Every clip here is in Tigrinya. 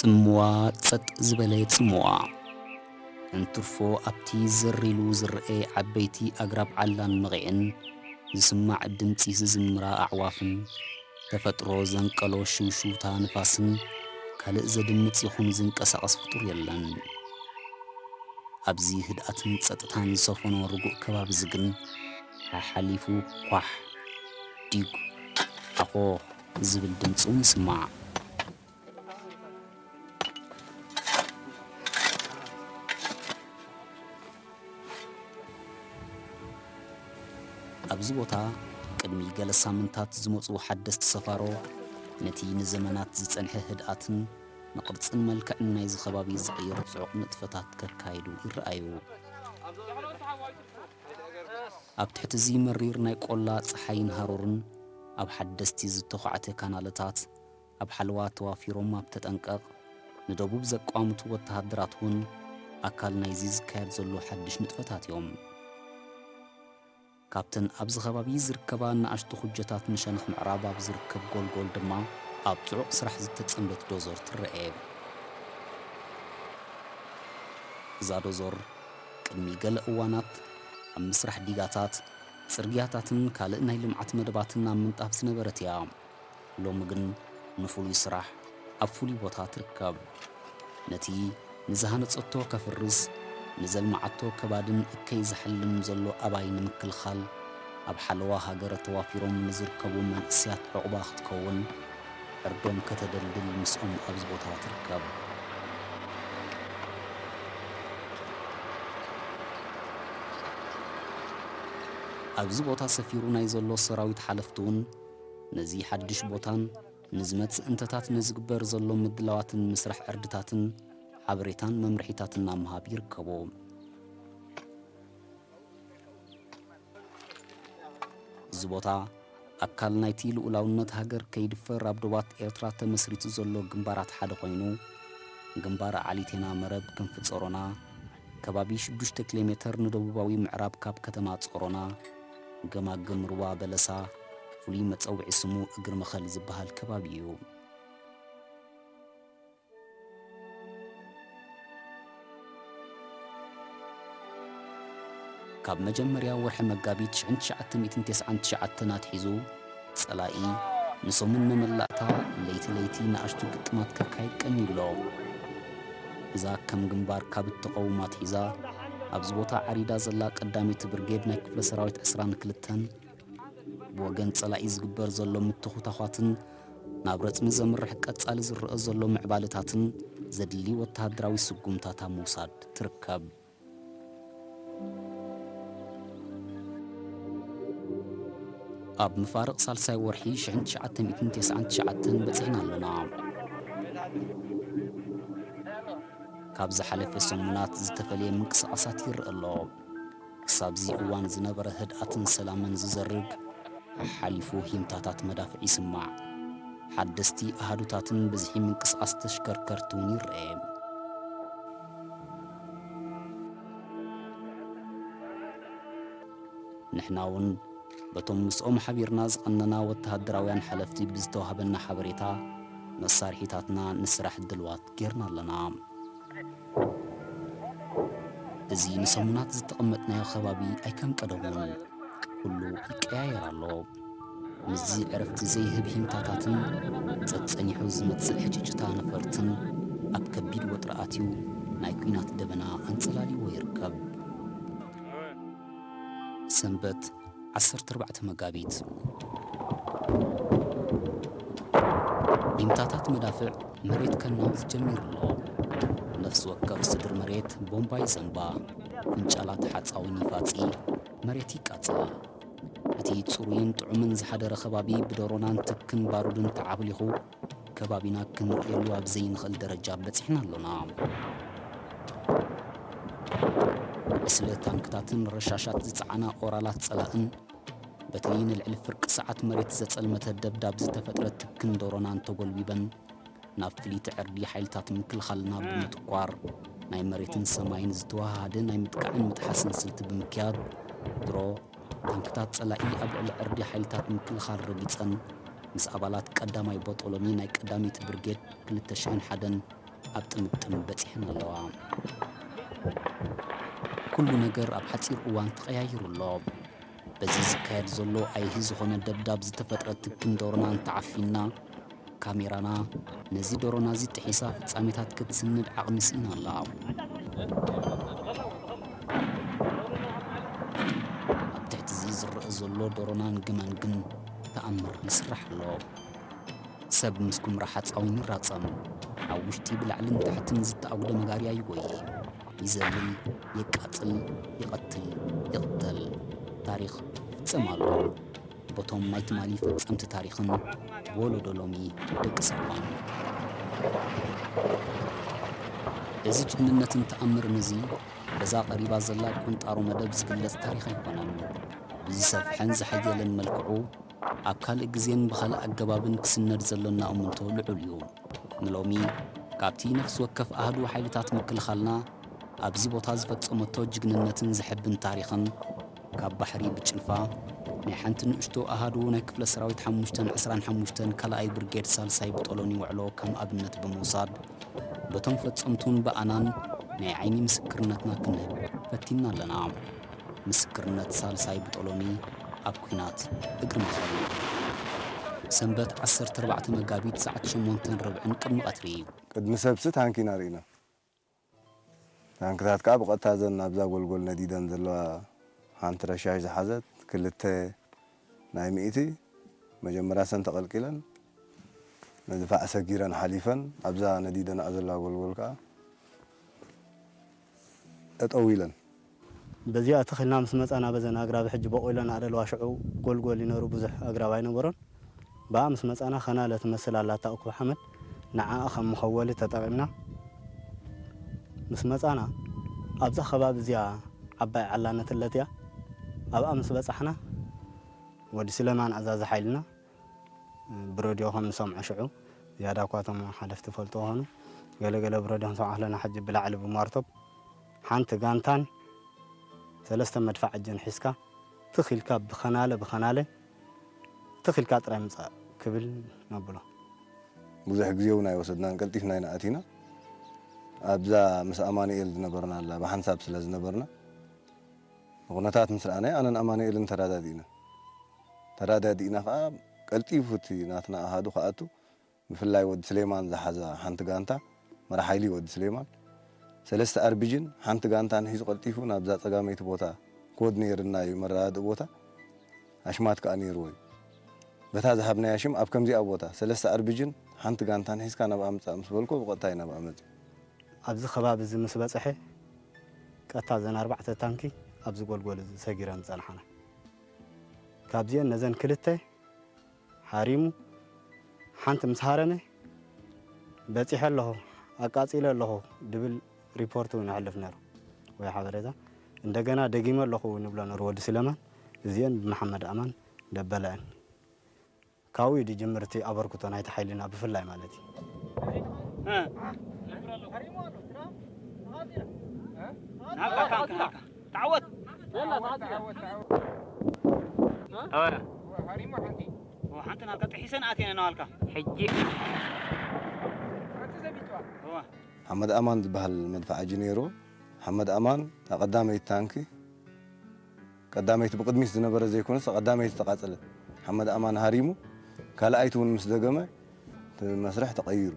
ጽምዋ፣ ጸጥ ዝበለ ጽምዋ። እንትርፎ ኣብቲ ዝር ኢሉ ዝረኤ ዓበይቲ ኣግራብ ዓላን መቒዕን ዝስማዕ ድምጺ ዝዝምራ ኣዕዋፍን፣ ተፈጥሮ ዘንቀሎ ሽውሽውታ ንፋስን ካልእ ዘድምጽ ይኹን ዝንቀሳቐስ ፍጡር የለን። ኣብዚ ህድኣትን ጸጥታን ዝሰፈኖ ርጉእ ከባቢ እዚ ግን፣ ሓሓሊፉ ኳሕ፣ ዲግ፣ ዓኾኽ ዝብል ድምጺ እውን ይስማዕ። ኣብዚ ቦታ ቅድሚ ገለ ሳምንታት ዝመጹ ሓደስቲ ሰፋሮ፣ ነቲ ንዘመናት ዝጸንሐ ህድኣትን ንቕርጽን መልክዕን ናይዚ ከባቢ ዝቕይር ጽዑቕ ንጥፈታት ከካይዱ ይረኣዩ። ኣብ ትሕቲ እዚ መሪር ናይ ቆላ ጸሓይን ሃሩርን፣ ኣብ ሓደስቲ ዝተዃዕተ ካናለታት፣ ኣብ ሓለዋ ተዋፊሮም ኣብ ተጠንቀቕ ንደቡብ ዘቋምቱ ወተሃደራት እውን ኣካል ናይዚ ዝካየድ ዘሎ ሓድሽ ንጥፈታት እዮም። ካብተን ኣብዚ ከባቢ ዝርከባ ንኣሽቱ ኩጀታት ንሸነኽ ምዕራብ ኣብ ዝርከብ ጎልጎል ድማ ኣብ ጽዑቕ ስራሕ ዝተጸንበት ዶዞር ትረኤ። እዛ ዶዞር ቅድሚ ገለ እዋናት ኣብ ምስራሕ ዲጋታት፣ ጽርግያታትን ካልእ ናይ ልምዓት መደባትን ኣብ ምንጣፍ ዝነበረት እያ። ሎሚ ግን ንፍሉይ ስራሕ ኣብ ፍሉይ ቦታ ትርከብ። ነቲ ንዝሃነጸቶ ከፍርስ፣ ንዘልመዓቶ ከባድም እከይ ዝሓልም ዘሎ ኣባይ ንምክልኻል፣ ኣብ ሓለዋ ሃገር ተዋፊሮም ንዝርከቡ መንእሰያት ዕቑባ ክትከውን፣ ዕርዶም ከተደልድል ምስኦም ኣብዚ ቦታ ትርከብ። ኣብዚ ቦታ ሰፊሩ ናይ ዘሎ ሰራዊት ሓለፍቲ እውን ነዚ ሓድሽ ቦታን ንዝመጽእ እንተታት ንዝግበር ዘሎ ምድላዋትን ምስራሕ ዕርድታትን ሓበሬታን መምርሒታትን ኣብ ምሃብ ይርከቡ። እዚ ቦታ ኣካል ናይቲ ልኡላውነት ሃገር ከይድፈር ኣብ ዶባት ኤርትራ ተመስሪቱ ዘሎ ግንባራት ሓደ ኮይኑ፣ ግንባር ዓሊቴና መረብ ክንፊ ጾሮና፣ ከባቢ ሽዱሽተ ኪሎ ሜተር ንደቡባዊ ምዕራብ ካብ ከተማ ጾሮና፣ ገማግም ሩባ በለሳ፣ ፍሉይ መጸውዒ ስሙ እግሪ መኸል ዝበሃል ከባቢ እዩ። ካብ መጀመርያ ወርሒ መጋቢት ሽሕን ትሽዓተ ሚእትን ተስዓን ትሽዓተን ኣትሒዙ፣ ጸላኢ ንሰሙን መመላእታ ለይቲ ለይቲ ንኣሽቱ ግጥማት ከካይድ ቀንዩ ኣሎ። እዛ ከም ግንባር ካብ እትቐውም ኣትሒዛ፣ ኣብዚ ቦታ ዓሪዳ ዘላ ቀዳመይቲ ብርጌድ ናይ ክፍለ ሰራዊት ዕስራን ክልተን፣ ብወገን ጸላኢ ዝግበር ዘሎ ምትኹታዃትን ናብ ረጽሚ ዘምርሕ ቀጻሊ ዝረአ ዘሎ ምዕባለታትን ዘድሊ ወተሃደራዊ ስጉምታት ኣብ ምውሳድ ትርከብ። ኣብ መፋርቕ ሳልሳይ ወርሒ ሽሕን ትሽዓተ ሚእትን ተስዓን ትሽዓተን በጺሕና ኣሎና። ካብ ዝሓለፈ ሰሙናት ዝተፈለየ ምንቅስቓሳት ይረአ ኣሎ። ክሳብዚ እዋን ዝነበረ ህድኣትን ሰላምን ዝዘርግ፣ ሓሓሊፉ ሂምታታት መዳፍዕ ይስማዕ። ሓደስቲ ኣሃዱታትን ብዝሒ ምንቅስቓስ ተሽከርከርቲ እውን ይረአ። ንሕና እውን በቶም ምስኦም ሓቢርና ዝቐነና ወተሃደራውያን ሓለፍቲ ብዝተዋህበና ሓበሬታ፣ መሳርሒታትና ንስራሕ ድልዋት ጌርና ኣለና። እዚ ንሰሙናት ዝተቐመጥናዮ ከባቢ ኣይከም ቀደሙን፣ ኩሉ ይቀያየር ኣሎ። ምስዚ ዕረፍቲ ዘይህብ ሂምታታትን ጸጸኒሑ ዝመጽእ ሕጭጭታ ነፈርትን፣ ኣብ ከቢድ ወጥሪ ኣትዩ፣ ናይ ኲናት ደበና ኣንጸላልይዎ ይርከብ። ሰንበት፣ ዓሰርተ ኣርባዕተ መጋቢት። ሂምታታት መዳፍዕ መሬት ከናውጽ ጀሚሩ ኣሎ። ነፍሲ ወከፍ ስድሪ መሬት ቦምባ ይዘንባ፣ ፍንጫላት ሓጻዊን ይፋጺ፣ መሬት ይቃጸል። እቲ ጽሩይን ጥዑምን ዝሓደረ ከባቢ ብደሮናን ትክን ባሩድን ተዓብሊኹ፣ ከባቢና ክንርእየሉ ኣብ ዘይንኽእል ደረጃ በጺሕና ኣሎና። ዕስለ ታንክታትን ረሻሻት ዝጸዓና ኦራላት ጸላእን፣ በቲ ንልዕሊ ፍርቂ ሰዓት መሬት ዘጸልመተ ደብዳብ ዝተፈጥረ ትክን ደሮናን ተጎልቢበን፣ ናብ ፍልይቲ ዕርዲ ሓይልታት ምክልኻልና ብምትኳር፣ ናይ መሬትን ሰማይን ዝተወሃሃደ ናይ ምጥቃዕን ምጥሓስን ስልቲ ብምክያድ፣ ድሮ ታንክታት ጸላኢ ኣብ ልዕሊ ዕርዲ ሓይልታት ምክልኻል ረጊጸን፣ ምስ ኣባላት ቀዳማይ ቦጦሎኒ ናይ ቀዳመይቲ ብርጌድ ክልተ ሽሕን ሓደን ኣብ ጥምጥም በጺሐን ኣለዋ። ኩሉ ነገር ኣብ ሓጺር እዋን ተቐያይሩ ኣሎ። በዚ ዝካየድ ዘሎ ኣይሂ ዝኾነ ደብዳብ ዝተፈጥረ ትክን ዶሮና እንተዓፊና፣ ካሜራና ነዚ ዶሮና እዚ ጥሒሳ ፍጻሜታት ክትስንድ ዓቕሚ ስኢና ኣላ። ኣብ ትሕቲ እዚ ዝረአ ዘሎ ዶሮናን ግመን ግን ተኣምር ይስራሕ ኣሎ። ሰብ ምስ ኩምራ ሓጻዊን ይራጸም፣ ኣብ ውሽጢ ብላዕልን ታሕትን ዝተኣጉደ መጋርያ ይጎይ፣ ይዘልል፣ የቃጽል፣ ይቐትል፣ ይቕተል። ታሪኽ ይፍጸም ኣሎ። በቶም ናይ ትማሊ ፈጸምቲ ታሪኽን ወለዶ ሎሚ ደቂ ሰባን። እዚ ጅግንነትን ተኣምርን እዚ በዛ ቀሪባ ዘላ ቁንጣሮ መደብ ዝግለጽ ታሪኽ ኣይኮነን። ብዝሰፍሐን ዝሓየለን መልክዑ ኣብ ካልእ ግዜን ብኻልእ ኣገባብን ክስነድ ዘሎና እምንቶ ልዑል እዩ። ንሎሚ ካብቲ ነፍሲ ወከፍ ኣሃዱ ሓይልታት ምክልኻልና ኣብዚ ቦታ ዝፈጸመቶ ጅግንነትን ዘሐብን ታሪኽን፣ ካብ ባሕሪ ብጭልፋ ናይ ሓንቲ ንእሽቶ ኣሃዱ ናይ ክፍለ ሰራዊት ሓሙሽተን ዕስራን ሓሙሽተን ካልኣይ ብርጌድ ሳልሳይ ብጦሎኒ ውዕሎ ከም ኣብነት ብምውሳድ፣ በቶም ፈጸምቱን ብኣናን ናይ ዓይኒ ምስክርነትና ክንህብ ፈቲንና ኣለና። ምስክርነት ሳልሳይ ብጦሎኒ ኣብ ኲናት እግሪ መኸል። ሰንበት ዓሰርተ ኣርባዕተ መጋቢት ሰዓት ሸሞንተን ርብዕን ቅድሚ ቀትሪ። ቅድሚ ሰብሲ ታንኪ ኢና ርኢና። ታንክታት ከኣ ብቐጥታ እዘን ኣብዛ ጎልጎል ነዲደን ዘለዋ ሓንቲ ረሻሽ ዝሓዘት ክልተ ናይ ሚእቲ መጀመርያ ሰን ተቐልቂለን ንድፋዕ ሰጊረን ሓሊፈን ኣብዛ ነዲደንኣ ዘለዋ ጎልጎል ከኣ ጠጠው ኢለን። በዚኣ ትኽ ኢልና ምስ መጻና በዘን ኣግራብ ሕጂ በቑለን ኣደለዋ ሽዑ ጎልጎል ይነሩ ብዙሕ ኣግራብ ኣይነበሮን። ብኣ ምስ መጻና ኸናለ ትመስል ኣላታ እኩብ ሓመድ ንዓኣ ከም መኸወሊ ተጠቒምና ምስ መጻና ኣብዛ ከባቢ እዚኣ ዓባይ ዓላ ነትለት እያ። ኣብኣ ምስ በጻሕና ወዲ ስሌማን ኣዛዚ ሓይልና ብረድዮ ከም ንሰምዖ ሽዑ ዝያዳ እኳ እቶም ሓለፍቲ ፈልጥዎ ኾኑ ገለ ገለ ብረድዮ ክንሰምዖ ከለና ሕጂ ብላዕሊ ብማርቶብ ሓንቲ ጋንታን ሰለስተ መድፋዕ እጀን ሒዝካ ትኽ ኢልካ ብኸናለ ብኸናለ ትኽ ኢልካ ጥራይ ምጻእ ክብል ነብሎ። ብዙሕ ግዜ እውን ኣይወሰድናን፣ ቀልጢፍና ኢና ኣቲና። ኣብዛ ምስ ኣማኑኤል ዝነበርና ኣላ ብሓንሳብ ስለ ዝነበርና ንኩነታት ምስ ረኣናዮ ኣነን ኣማኑኤልን ተረዳዲእና። ተረዳዲእና ከኣ ቀልጢፉ እቲ ናትና ኣሃዱ ክኣቱ ብፍላይ ወዲ ስሌማን ዝሓዛ ሓንቲ ጋንታ፣ መራሕ ሓይሊ ወዲ ስሌማን፣ ሰለስተ ኣርቢጅን ሓንቲ ጋንታን ሒዙ ቀልጢፉ ናብዛ ጸጋመይቲ ቦታ ኮድ ነይርና እዩ፣ መረዳድኢ ቦታ፣ ኣሽማት ከኣ ነይርዎ እዩ። በታ ዝሃብናያ ሽም ኣብ ከምዚኣ ቦታ ሰለስተ ኣርቢጅን ሓንቲ ጋንታን ሒዝካ ናብኣ ምጻእ ምስ በልኩ ብቐጥታ እዩ ናብኣ መጺኡ። ኣብዚ ከባቢ እዚ ምስ በጽሐ ቀጥታ እዘን ኣርባዕተ ታንኪ ኣብዚ ጎልጎል እዚ ሰጊረን ዝጸንሓና። ካብዚአን ነዘን ክልተ ሃሪሙ ሓንቲ ምስ ሃረመ በጺሐ ኣለኹ ኣቃጺለ ኣለኹ ድብል ሪፖርት እውን የሕልፍ ነይሩ ወይ ሓበሬታ። እንደገና ደጊመ ኣለኹ እውን ይብሎ ነይሩ ወዲ ስለማን። እዚአን ብመሓመድ ኣማን ደበለአን ካብኡ እዩ ድጅምር እቲ ኣበርክቶ ናይቲ ሓይልና ብፍላይ ማለት እዩ። ናብካ ካንካ ናብካ ተዓወት። ሓንቲ ናብካ ጥሒሰን ኣትየን ናዋልካ ሕጂ ሓመድ ኣማን ዝበሃል መድፍዓጂ ነይሩ። ሓመድ ኣማን እታ ቀዳመይቲ ታንኪ ቀዳመይቲ ብቕድሚት ዝነበረ ዘይኮነስ ቀዳመይቲ ተቓጸለት። ሓመድ ኣማን ሃሪሙ ካልኣይቲ እውን ምስ ደገመ እቲ መስርሕ ተቐይሩ።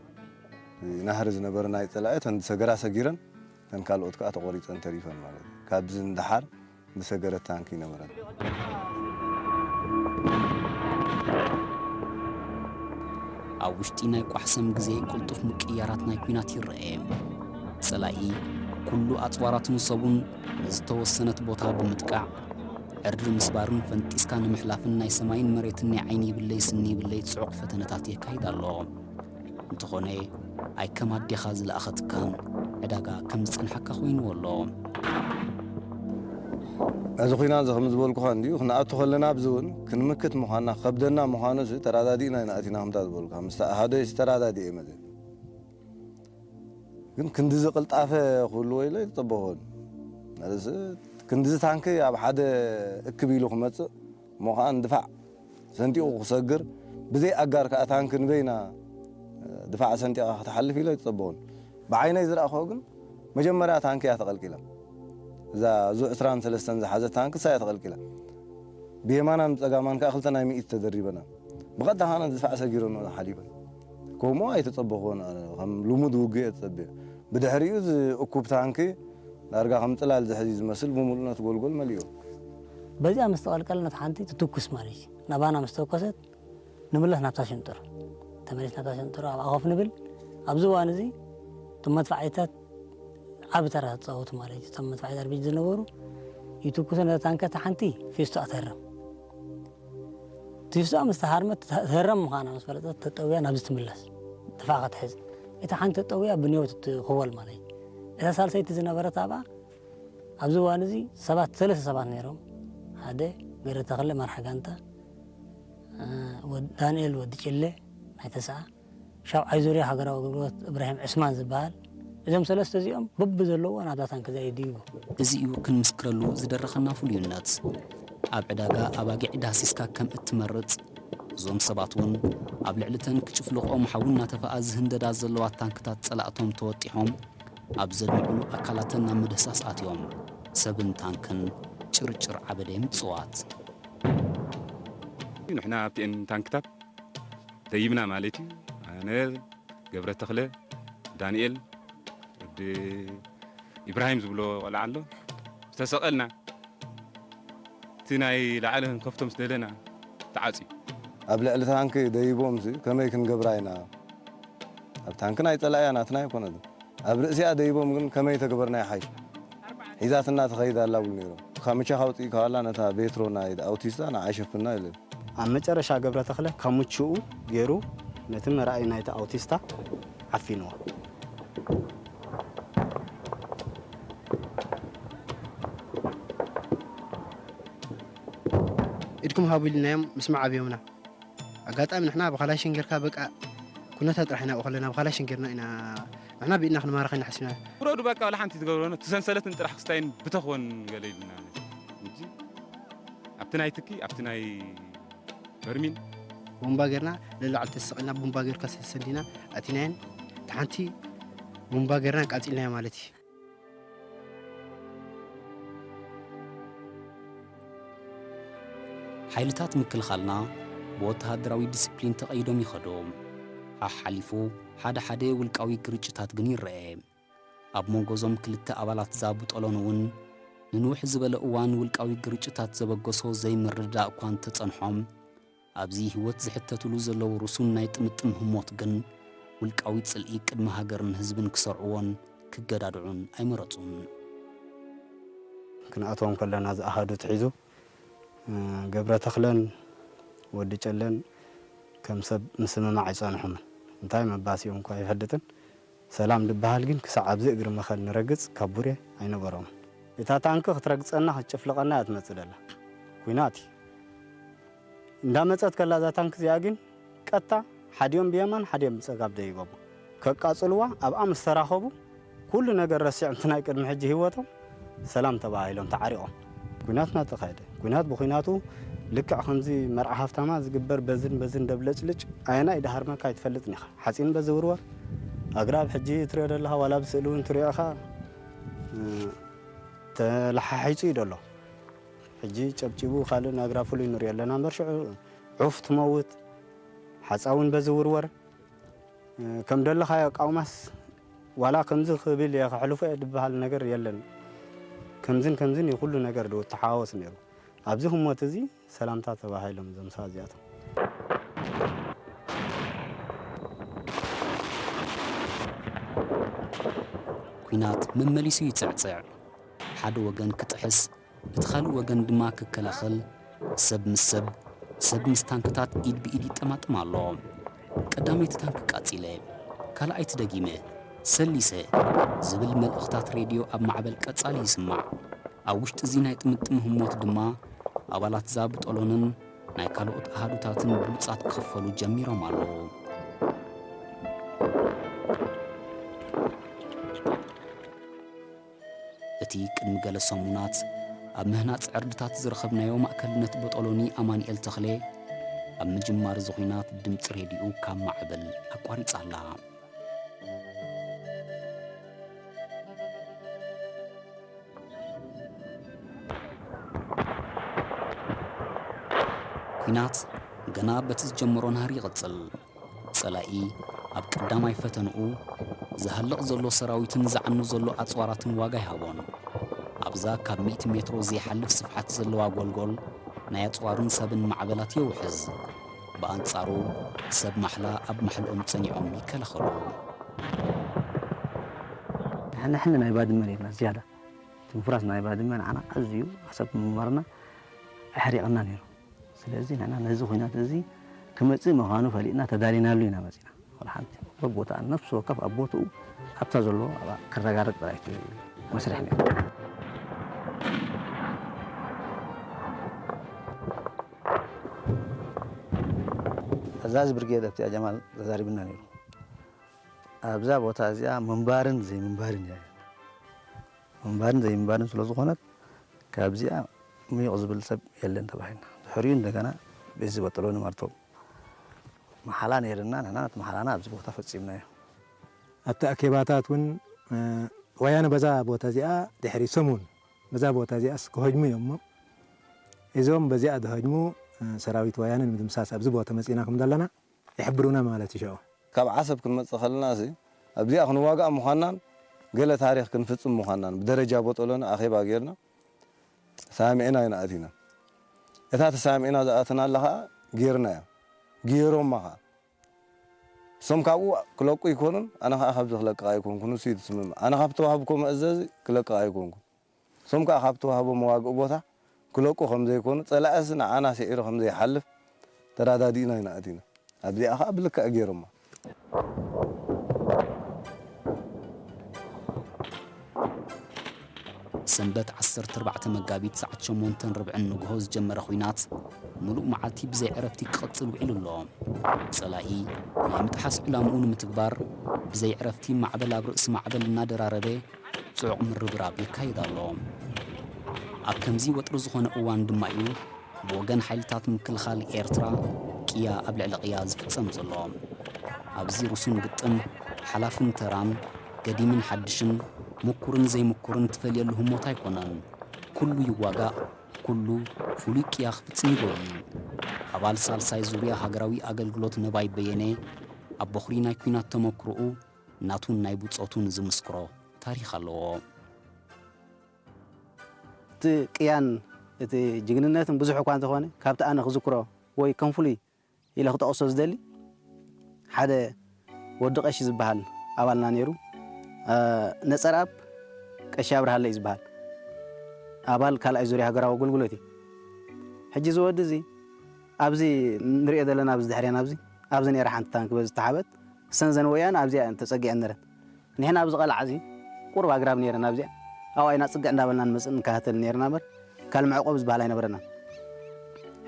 ናህሪ ዝነበረ ናይ ጸላኢ እተን ዝሰገራ ሰጊረን እተን ካልኦት ከኣ ተቖሪጸን ተሪፈን ማለት እዩ። ካብዚ ንደሓር ዝሰገረት ታንኪ ኣይነበረን። ኣብ ውሽጢ ናይ ቋሕሰም ግዜ ቅልጡፍ ምቅይያራት ናይ ኲናት ይረኤ። ጸላኢ ኩሉ ኣጽዋራቱን ሰቡን ንዝተወሰነት ቦታ ብምጥቃዕ ዕርዲ ምስባርን ፈንጢስካ ንምሕላፍን ናይ ሰማይን መሬትን ናይ ዓይኒ ይብለይ ስኒ ይብለይ ጽዑቕ ፈተነታት የካይድ ኣሎ። እንተኾነ ኣይከም ኣዴኻ ዝለኣኸትካን ዕዳጋ ከም ዝጸንሓካ ኮይንዎ ኣሎ። እዚ ኹናት እዚ ከም ዝበልኩኻ እንድዩ ክንኣቱ ከለና ኣብዚ እውን ክንምክት ምዃንና ክኸብደና ምዃኑ ሲ ተራዳዲእና ኢና ኣቲና ከምታ ዝበልኩኻ ምስ ኣሃዶይ ሲ ተራዳዲኤ መዘ ግን ክንድዚ ቅልጣፈ ክህልዎ ኢለ ኣይተጸበኹን። ክንድዚ ታንኪ ኣብ ሓደ እክብ ኢሉ ክመጽእ እሞ ኸኣ ንድፋዕ ሰንጢቑ ክሰግር ብዘይ ኣጋር ከኣ ታንኪ ንበይና ድፋዕ ሰንጢቓ ክትሓልፍ ኢለ ኣይተጸበኹን። ብዓይነይ ዝረኣኽዎ ግን መጀመርያ ታንኪ እያ ተቐልቂላ። እዛ ዙ ዕስራን ሰለስተን ዝሓዘት ታንኪ እሳ እያ ተቐልቂላ። ብየማናን ብጸጋማን ከኣ ክልተ ናይ ሚእቲ ተደሪበና። ብቐጥታ ኸኣ ድፋዕ ሰጊረን ሓሊፈን። ከምኡ ኣይተጸበኽዎን ኣነ፣ ከም ልሙድ ውግእ እየ ተጸብየ። ብድሕሪኡ እዚ እኩብ ታንኪ ዳርጋ ከም ጽላል ዝሕዝ እዩ ዝመስል፣ ብምሉእ ነቲ ጎልጎል መሊኡ። በዚኣ ምስ ተቐልቀለ ነታ ሓንቲ ትትኩስ ማለት እዩ። ናባና ምስ ተኮሰት ንምለስ ናብታ ሽንጥሮ። ተመሊስ ናብታ ሽንጥሮ ኣብኣ ኮፍ ንብል። ኣብዚ እዋን እዚ እቶም መድፋዕታት ዓቢ ተራ ዝጻወቱ ማለት እዩ። እቶም መድፋዕታት ኣርቢጅ ዝነበሩ ይትኩሱ ነታ ታንከ፣ እታ ሓንቲ ፊስቶ ኣትህረም። ፊስቶ ምስ ተሃርመት፣ ትህረም ምዃና ምስ ፈለጠት ተጠውያ ናብዚ ትምለስ። ድፋዕ ክትሕዝ። እታ ሓንቲ ተጠውያ ብንዮት ትኽወል ማለት እዩ። እታ ሳልሰይቲ ዝነበረት ኣብኣ ኣብዚ እዋን እዚ ሰባት፣ ሰለስተ ሰባት ነይሮም። ሓደ ገረተኽለ መርሓ ጋንታ፣ እ፣ ወድ-፣ ዳንኤል ወዲ ጭለ ናይ ተስዓ፣ ሻብዓይ ዙርያ ሃገራዊ ኣገልግሎት እብራሂም ዕስማን ዝበሃል። እዞም ሰለስተ እዚኦም በብዘለዎ ናብዛ ታንኪ እዚኣ ይድይቡ። እዚ እዩ ክንምስክረሉ ዝደረኸና ፍሉይነት። ኣብ ዕዳጋ ኣባጊዕ ዳህሲስካ ከም እትመርጽ፣ እዞም ሰባት እውን ኣብ ልዕሊ ተን ክጭፍልቖም ሓዊ እናተፈኣ ዝህንደዳ ዘለዋ ታንክታት ጸላእቶም ተወጢሖም፣ ኣብ ዘድምዕሉ ኣካላተን ናብ ምድህሳስ ኣትዮም። ሰብን ታንክን ጭርጭር ዓበደ ምጽዋት። ንሕና ኣብቲኤን ታንክታት ደይብና ማለት እዩ። ኣነ፣ ገብረ ተኽለ፣ ዳንኤል፣ ወዲ ኢብራሂም ዝብሎ ቆልዓ ኣሎ። ዝተሰቐልና፣ እቲ ናይ ላዕሊ ክንከፍቶ ምስ ደለና ተዓጽዩ። ኣብ ልዕሊ ታንኪ ደይቦምሲ ከመይ ክንገብራ ኢና? ኣብ ታንኪ ናይ ጸላእያ ናትና ኣይኮነን። ኣብ ርእሲኣ ደይቦም ግን ከመይ ተገበርና ይሓይሽ? ሒዛትና ትኸይድ ኣላ ብሉ ነይሮም። ካምቻ ካውፅኢ ካዋላ ነታ ቤትሮ ናይ ኣውቲስታ ንዓ ሸፍና ኢለ። ኣብ መጨረሻ ገብረ ተኽለ ካምችኡ ገይሩ ነቲ መርኣይ ናይቲ ኣውቲስታ ዓፊንዎ። ኢድኩም ሃቡ ኢልናዮም ምስ መዓብዮምና። ኣጋጣሚ ንሕና ብካላሽን ጌርካ በቃ ኩነታት ጥራሕ ኢና ኣብኡ ከለና ብካላሽን ጌርና ኢና ንሕና ብኢድና ክንማረኸ ኢና ሓሲብና። ውረዱ በቃ ዋላ ሓንቲ ትገብረና እቲ ሰንሰለትን ጥራሕ ክስታይን ብተኽወን ገለ ኢልና እንጂ ኣብቲ ናይ ትኪ ኣብቲ ናይ በርሚል ቡምባ ጌርና ንላዕሊ ተሰቒልና ቡምባ ጌርካ ሰንዲና ኣቲናየን። እቲ ሓንቲ ቡምባ ጌርና ቃጺልናያ ማለት እዩ። ሓይልታት ምክልኻልና ብወተሃደራዊ ዲስፕሊን ተቐይዶም ይኸዱ። ሓሓሊፉ ሓደ ሓደ ውልቃዊ ግርጭታት ግን ይረአ። ኣብ መንጎ እዞም ክልተ ኣባላት እዛ ብጦሎን እውን ንንውሕ ዝበለ እዋን ውልቃዊ ግርጭታት ዘበገሶ ዘይምርድዳእ እኳ እንተጸንሖም፣ ኣብዚ ህይወት ዝሕተትሉ ዘለዉ ርሱን ናይ ጥምጥም ህሞት ግን፣ ውልቃዊ ጽልኢ ቅድሚ ሃገርን ህዝብን ክሰርዕዎን ክገዳድዑን ኣይመረጹን። ክንኣትዎም ከለና ዝኣሃዱ ትሒዙ፣ እ፣ ገብረ ተኽለን ወዲ ጨለን ከም ሰብ ምስምማዕ ኣይጸንሑምን። እንታይ መባሲኦም እኳ ኣይፈልጥን። ሰላም ዝበሃል ግን ክሳዕ ኣብዚ እግሪ መኸል ንረግጽ ካብ ቡሬ ኣይነበሮምን። እታ ታንኪ ክትረግጸና ክትጭፍልቐና እያ ትመጽእ ደላ። ኲናት እዩ። እንዳመጸት ከላ እዛ ታንኪ እዚኣ ግን ቀጥታ ሓዲኦም ብየማን ሓዲኦም ብጸጋም ደይቦማ። ከቃጽልዋ ኣብኣ ምስ ተራኸቡ ኩሉ ነገር ረሲዖም እቲ ናይ ቅድሚ ሕጂ ህይወቶም ሰላም ተባሂሎም ተዓሪቖም። ኲናት እናተኻየደ፣ ኲናት ብኲናቱ ልክዕ ከምዚ መርዓ ሃፍታማ ዝግበር በዝን በዝን ደብለጭልጭ ኣየናይ ድሃርመካ ኣይትፈልጥን ኢኻ። ሓጺን በዚ ውርወር፣ ኣግራብ ሕጂ ትሪኦ ዘለኻ ዋላ ብስእሊ እውን ትሪኦ ኢኻ፣ እ፣ ተለሓሒጹ እዩ ደሎ። ሕጂ ጨብጪቡ ካልእ ናግራ ፍሉይ ንሪኦ ኣለና እምበር ሽዑ ዑፍ ትመውት፣ ሓፃ እውን በዚ ውርወር፣ እ፣ ከም ደለኻዮ ቃውማስ ዋላ ከምዚ ክብል እየ ከሕልፎ እየ ዝበሃል ነገር የለን። ከምዝን ከምዝን እዩ ኩሉ ነገር ዶ ተሓዋወስ ነይሩ። ኣብዚ ህሞት እዚ ሰላምታ ተባሂሎም እዞም ሰባት እዚኣቶም። ኲናት መመሊሱ ይጽዕጽዕ። ሓደ ወገን ክጥሕስ፣ እቲ ካልእ ወገን ድማ ክከላኸል፣ ሰብ ምስ ሰብ፣ ሰብ ምስ ታንክታት ኢድ ብኢድ ይጠማጠም ኣሎ። ቀዳመይቲ ታንክ ቃጺለ፣ ካልኣይቲ ደጊመ፣ ሰሊሰ ዝብል መልእኽታት ሬድዮ ኣብ ማዕበል ቀጻሊ ይስማዕ። ኣብ ውሽጢ እዚ ናይ ጥምጥም ህሞት ድማ፣ ኣባላት እዛ ብጦሎንን ናይ ካልኦት ኣሃዱታትን ብሉጻት ክኽፈሉ ጀሚሮም ኣለዉ። እቲ ቅድሚ ገለ ሰሙናት ኣብ ምህናጽ ዕርድታት ዝረኸብናዮ ማእከልነት ቦጦሎኒ ኣማኑኤል ተኽሌ፣ ኣብ ምጅማር እዚ ኹናት ድምጺ ሬድዮኡ ካብ ማዕበል ኣቋሪጻ ኣላ። ኲናት ገና በቲ ዝጀመሮ ናህሪ ይቕጽል። ጸላኢ ኣብ ቀዳማይ ፈተንኡ ዝሃልቕ ዘሎ ሰራዊትን ዝዓኑ ዘሎ ኣጽዋራትን ዋጋ ይሃቦን። ኣብዛ ካብ ሚእቲ ሜትሮ ዘይሓልፍ ስፍሓት ዘለዋ ጎልጎል ናይ ኣጽዋርን ሰብን ማዕበላት የውሕዝ። ብኣንጻሩ ሰብ ማሕላ ኣብ ማሕልኦም ጸኒዖም ይከላኸሉ። ንሕና ሕነ ናይ ባድመ ነርና ዝያዳ። እቲ ምፍራስ ናይ ባድመ ንዓና ኣዝዩ ክሳብ ምንባርና ኣሕሪቕና ነይሩ። ስለዚ ንሕና ነዚ ኹናት እዚ ክመጽእ ምዃኑ ፈሊጥና ተዳሊናሉ ኢና መጺና። ወላ ሓንቲ በቦታ ነፍሲ ወከፍ ኣብ ቦትኡ ኣብታ ዘለዎ ኣብኣ ክረጋረጥ ጥራይ እቲ መስርሕ ነይሩ። ኣዛዚ ብርጌድ ኣብቲኣ ጀማል ተዛሪብና ነይሩ። ኣብዛ ቦታ እዚኣ ምንባርን ዘይምንባርን እያ። ምንባርን ዘይምንባርን ስለ ዝኾነት ካብዚኣ ምዩቕ ዝብል ሰብ የለን ተባሂልና። ድሕሪኡ እንደገና ቤዚ በጥሎ ንመርቶ መሓላ ነይርና፣ ንሕና ነቲ መሓላና ኣብዚ ቦታ ፈጺምናዮ። ኣብቲ ኣኬባታት እውን ወያነ በዛ ቦታ እዚኣ ድሕሪ ሰሙን በዛ ቦታ እዚኣስ ክሀጅሙ እዮም እሞ እዞም በዚኣ ዝሀጅሙ ሰራዊት ወያነ ንምድምሳስ ኣብዚ ቦታ መጺና ከም ዘለና ይሕብሩና ማለት እዩ ሽዑ። ካብ ዓሰብ ክንመጽእ ከለና ሲ ኣብዚኣ ክንዋጋእ ምዃንናን ገለ ታሪኽ ክንፍጽም ምዃንናን ብደረጃ ቦጦሎኒ ኣኼባ ጌርና ተሳሚዕና ኢና ኣቲና። እታ ተሳሚዕና ዝኣተናላ ኸኣ ጌርናያ። ጌሮማ ኸኣ። እሶም ካብኡ ክለቁ ኣይኮኑን፣ ኣነ ኸኣ ካብዚ ክለቅቕ ኣይኮንኩን፣ ንሱ እዩ ዝስምም። ኣነ ካብ ተዋህብኮ መእዘዚ ክለቅቕ ኣይኮንኩን። እሶም ከኣ ካብ ተዋህቦ መዋግኢ ቦታ ክለቁ ከም ዘይኮኑ፣ ጸላእስ ንዓና ስዒሩ ከም ዘይሓልፍ ተረዳዲእና ኢና ኣቲና። ኣብዚኣ ከኣ ብልክዕ ገይሮማ። ሰንበት ዓሰርተ ኣርባዕተ መጋቢት ሰዓት ሸሞንተን ርብዕን ንግሆ ዝጀመረ ኹናት ምሉእ መዓልቲ ብዘይ ዕረፍቲ ክቕጽል ውዒሉ ኣሎ። ጸላኢ ናይ ምጥሓስ ዕላምኡ ንምትግባር ብዘይ ዕረፍቲ ማዕበል ኣብ ርእሲ ማዕበል እናደራረበ ጽዑቕ ምርብራብ የካይድ ኣሎ። ኣብ ከምዚ ወጥሪ ዝኾነ እዋን ድማ እዩ ብወገን ሓይልታት ምክልኻል ኤርትራ ቅያ ኣብ ልዕሊ ቅያ ዝፍጸም ዘሎ። ኣብዚ ርሱን ግጥም ሓላፍን ተራን፣ ገዲምን ሓድሽን፣ ምኩርን ዘይምኩርን ትፈልየሉ ህሞት ኣይኮነን። ኩሉ ይዋጋእ፣ ኩሉ ፍሉይ ቅያ ክፍጽም ይጎዪ። ኣባል ሳልሳይ ዙርያ ሃገራዊ ኣገልግሎት ነባይ በየነ ኣብ በኹሪ ናይ ኲናት ተመክሮኡ ናቱን ናይ ብጾቱን ዝምስክሮ ታሪኽ ኣለዎ። እቲ ቅያን እቲ ጅግንነትን ብዙሕ እኳ እንተኾነ ካብቲ ኣነ ክዝክሮ ወይ ከም ፍሉይ ኢለ ክጠቕሶ ዝደሊ ሓደ ወዲ ቀሺ ዝበሃል ኣባልና ነይሩ። ነጸርኣብ ቀሺ ኣብርሃለይ ዝበሃል ኣባል ካልኣይ ዙርያ ሃገራዊ ኣገልግሎት እዩ። ሕጂ እዚ ወዲ እዚ ኣብዚ ንሪኦ ዘለና ኣብዚ ድሕሬና ኣብዚ ኣብዚ ነይራ ሓንቲ ታንክ በዚ ተሓበት እሰን ዘን ወያነ ኣብዚኣ እየን ተጸጊዐን ነረን። ንሕና ኣብዚ ቐላዕ እዚ ቁሩብ ኣግራብ ነይረን ኣብዚኣ ኣብኣ ኢና ጽግዕ እንዳበልና ንመጽእ ንከታተል ነይርና እምበር ካልእ መዕቆቢ ዝበሃል ኣይነበረናን።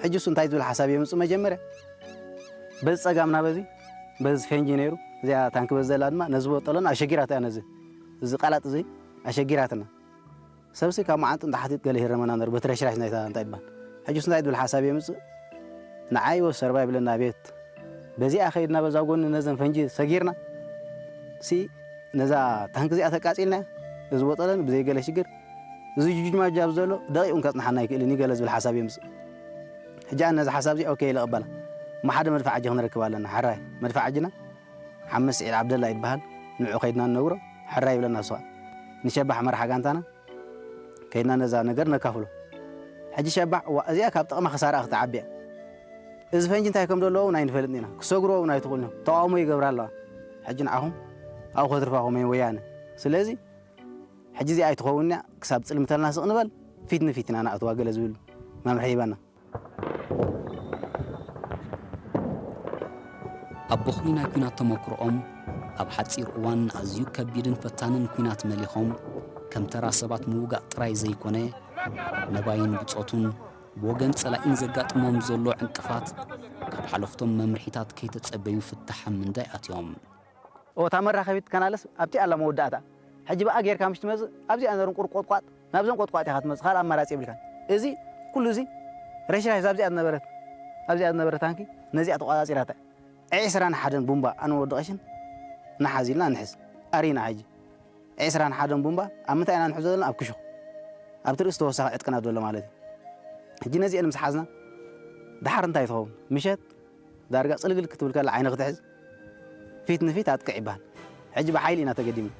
ሕጂ እሱ እንታይ ዝብል ሓሳብ የምጽእ መጀመርያ በዚ ጸጋምና በዚ በዚ ፈንጂ ነይሩ እዚኣ ታንክ በዚ ዘላ ድማ ነዚ ቦጠሎን ኣሸጊራት እያ ነዚ እዚ ቃላጥ እዚ ኣሸጊራትና። ሰብሲ ካብ መዓንጡ እንተሓቲት ገለ ይህረመና ነሩ በቲ ረሽራሽ ናይታ እንታይ ይበሃል ሕጁስ እንታይ ትብል ሓሳብ የምፅእ። ንዓይ ወሰርባ ይብለና ቤት በዚኣ ከይድና በዛ ጎኒ ነዘን ፈንጂ ሰጊርና ሲ ነዛ ታንክ እዚኣ ተቃፂልና እዚ ቦጠለን ብዘይ ገለ ሽግር እዚ ጁጅማጃ ኣብ ዘሎ ደቂቁን ከፅንሓና ኣይክእልን እዩ ገለ ዝብል ሓሳብ የምፅእ። ሕጂ ኣነ ነዚ ሓሳብ እዚ ኦኬ ኢለ እቕበላ። እሞ ሓደ መድፋዕ ሕጂ ክንረክብ ኣለና። ሕራይ መድፋዕ ሕጅና ሓመስ ስዒድ ዓብደላ ይበሃል። ንዑ ከይድና ንነግሮ ሕራይ ይብለና። እሱ ንሸባሕ መርሓ ጋንታና ከይድና ነዛ ነገር ነካፍሎ። ሕጂ ሸባሕ እዋ እዚኣ ካብ ጥቕማ ክሳራ ክትዓቢ እያ። እዚ ፈንጂ እንታይ ከም ዘለዎ እውን ኣይንፈልጥን ኢና። ክሰግርዎ እውን ኣይትኽእሉን እዮም። ተቃውሞ ይገብራ ኣለዋ። ሕጂ ንዓኹም ኣብኡ ከትርፋኹም እየን ወያነ። ስለዚ ሕጂ እዚኣ ኣይትኸውን እያ። ክሳብ ፅልምተልና ስቕ ንበል ፊት ንፊት ኢና ንኣትዋ ገለ ዝብል መምርሒ ሂባና። ኣብ በኹሪ ናይ ኲናት ተመክሮኦም ኣብ ሓጺር እዋን ኣዝዩ ከቢድን ፈታንን ኲናት መሊኾም ከም ተራ ሰባት ምውጋእ ጥራይ ዘይኮነ ነባይን ብጾቱን ብወገን ጸላኢን ዘጋጥሞም ዘሎ ዕንቅፋት ካብ ሓለፍቶም መምርሒታት ከይተጸበዩ ፍታሕ ኣብ ምንዳይ ኣትዮም። እታ መራኸቢት ካናልስ ኣብቲ ኣላ መወዳእታ ሕጂ ብኣ ጌርካ ምሽ ትመጽእ ኣብዚኣ ነሩ ቁር ቆጥቋጥ ናብዘን ቆጥቋጥ ኢኻ ትመጽእ ካልእ ኣማራጺ የብልካን። እዚ ኩሉ እዚ ረሽራሽ ኣብዚኣ ዝነበረት ኣብዚኣ ዝነበረት ታንኪ ነዚኣ ተቆጻጺራታ። ዒስራን ሓደን ቡምባ ኣነ ወዲ ቀሽን ንሓዝ ኢልና ንሕዝ ኣሪና ሕጂ ዒስራን ሓደን ቡምባ ኣብ ምንታይ ኢና ንሕዞ ዘለና ኣብ ክሹኽ ኣብቲ ርእሲ ተወሳኺ ዕጥቅና ዘሎ ማለት እዩ። ሕጂ ነዚአን ምስ ሓዝና ደሓር እንታይ ትኸውን? ምሸት ዳርጋ ጽልግልግ ክትብል ከላ ዓይኒ ክትሕዝ፣ ፊት ንፊት ኣጥቅዕ ይበሃል። ሕጂ ብሓይሊ ኢና ተገዲምና።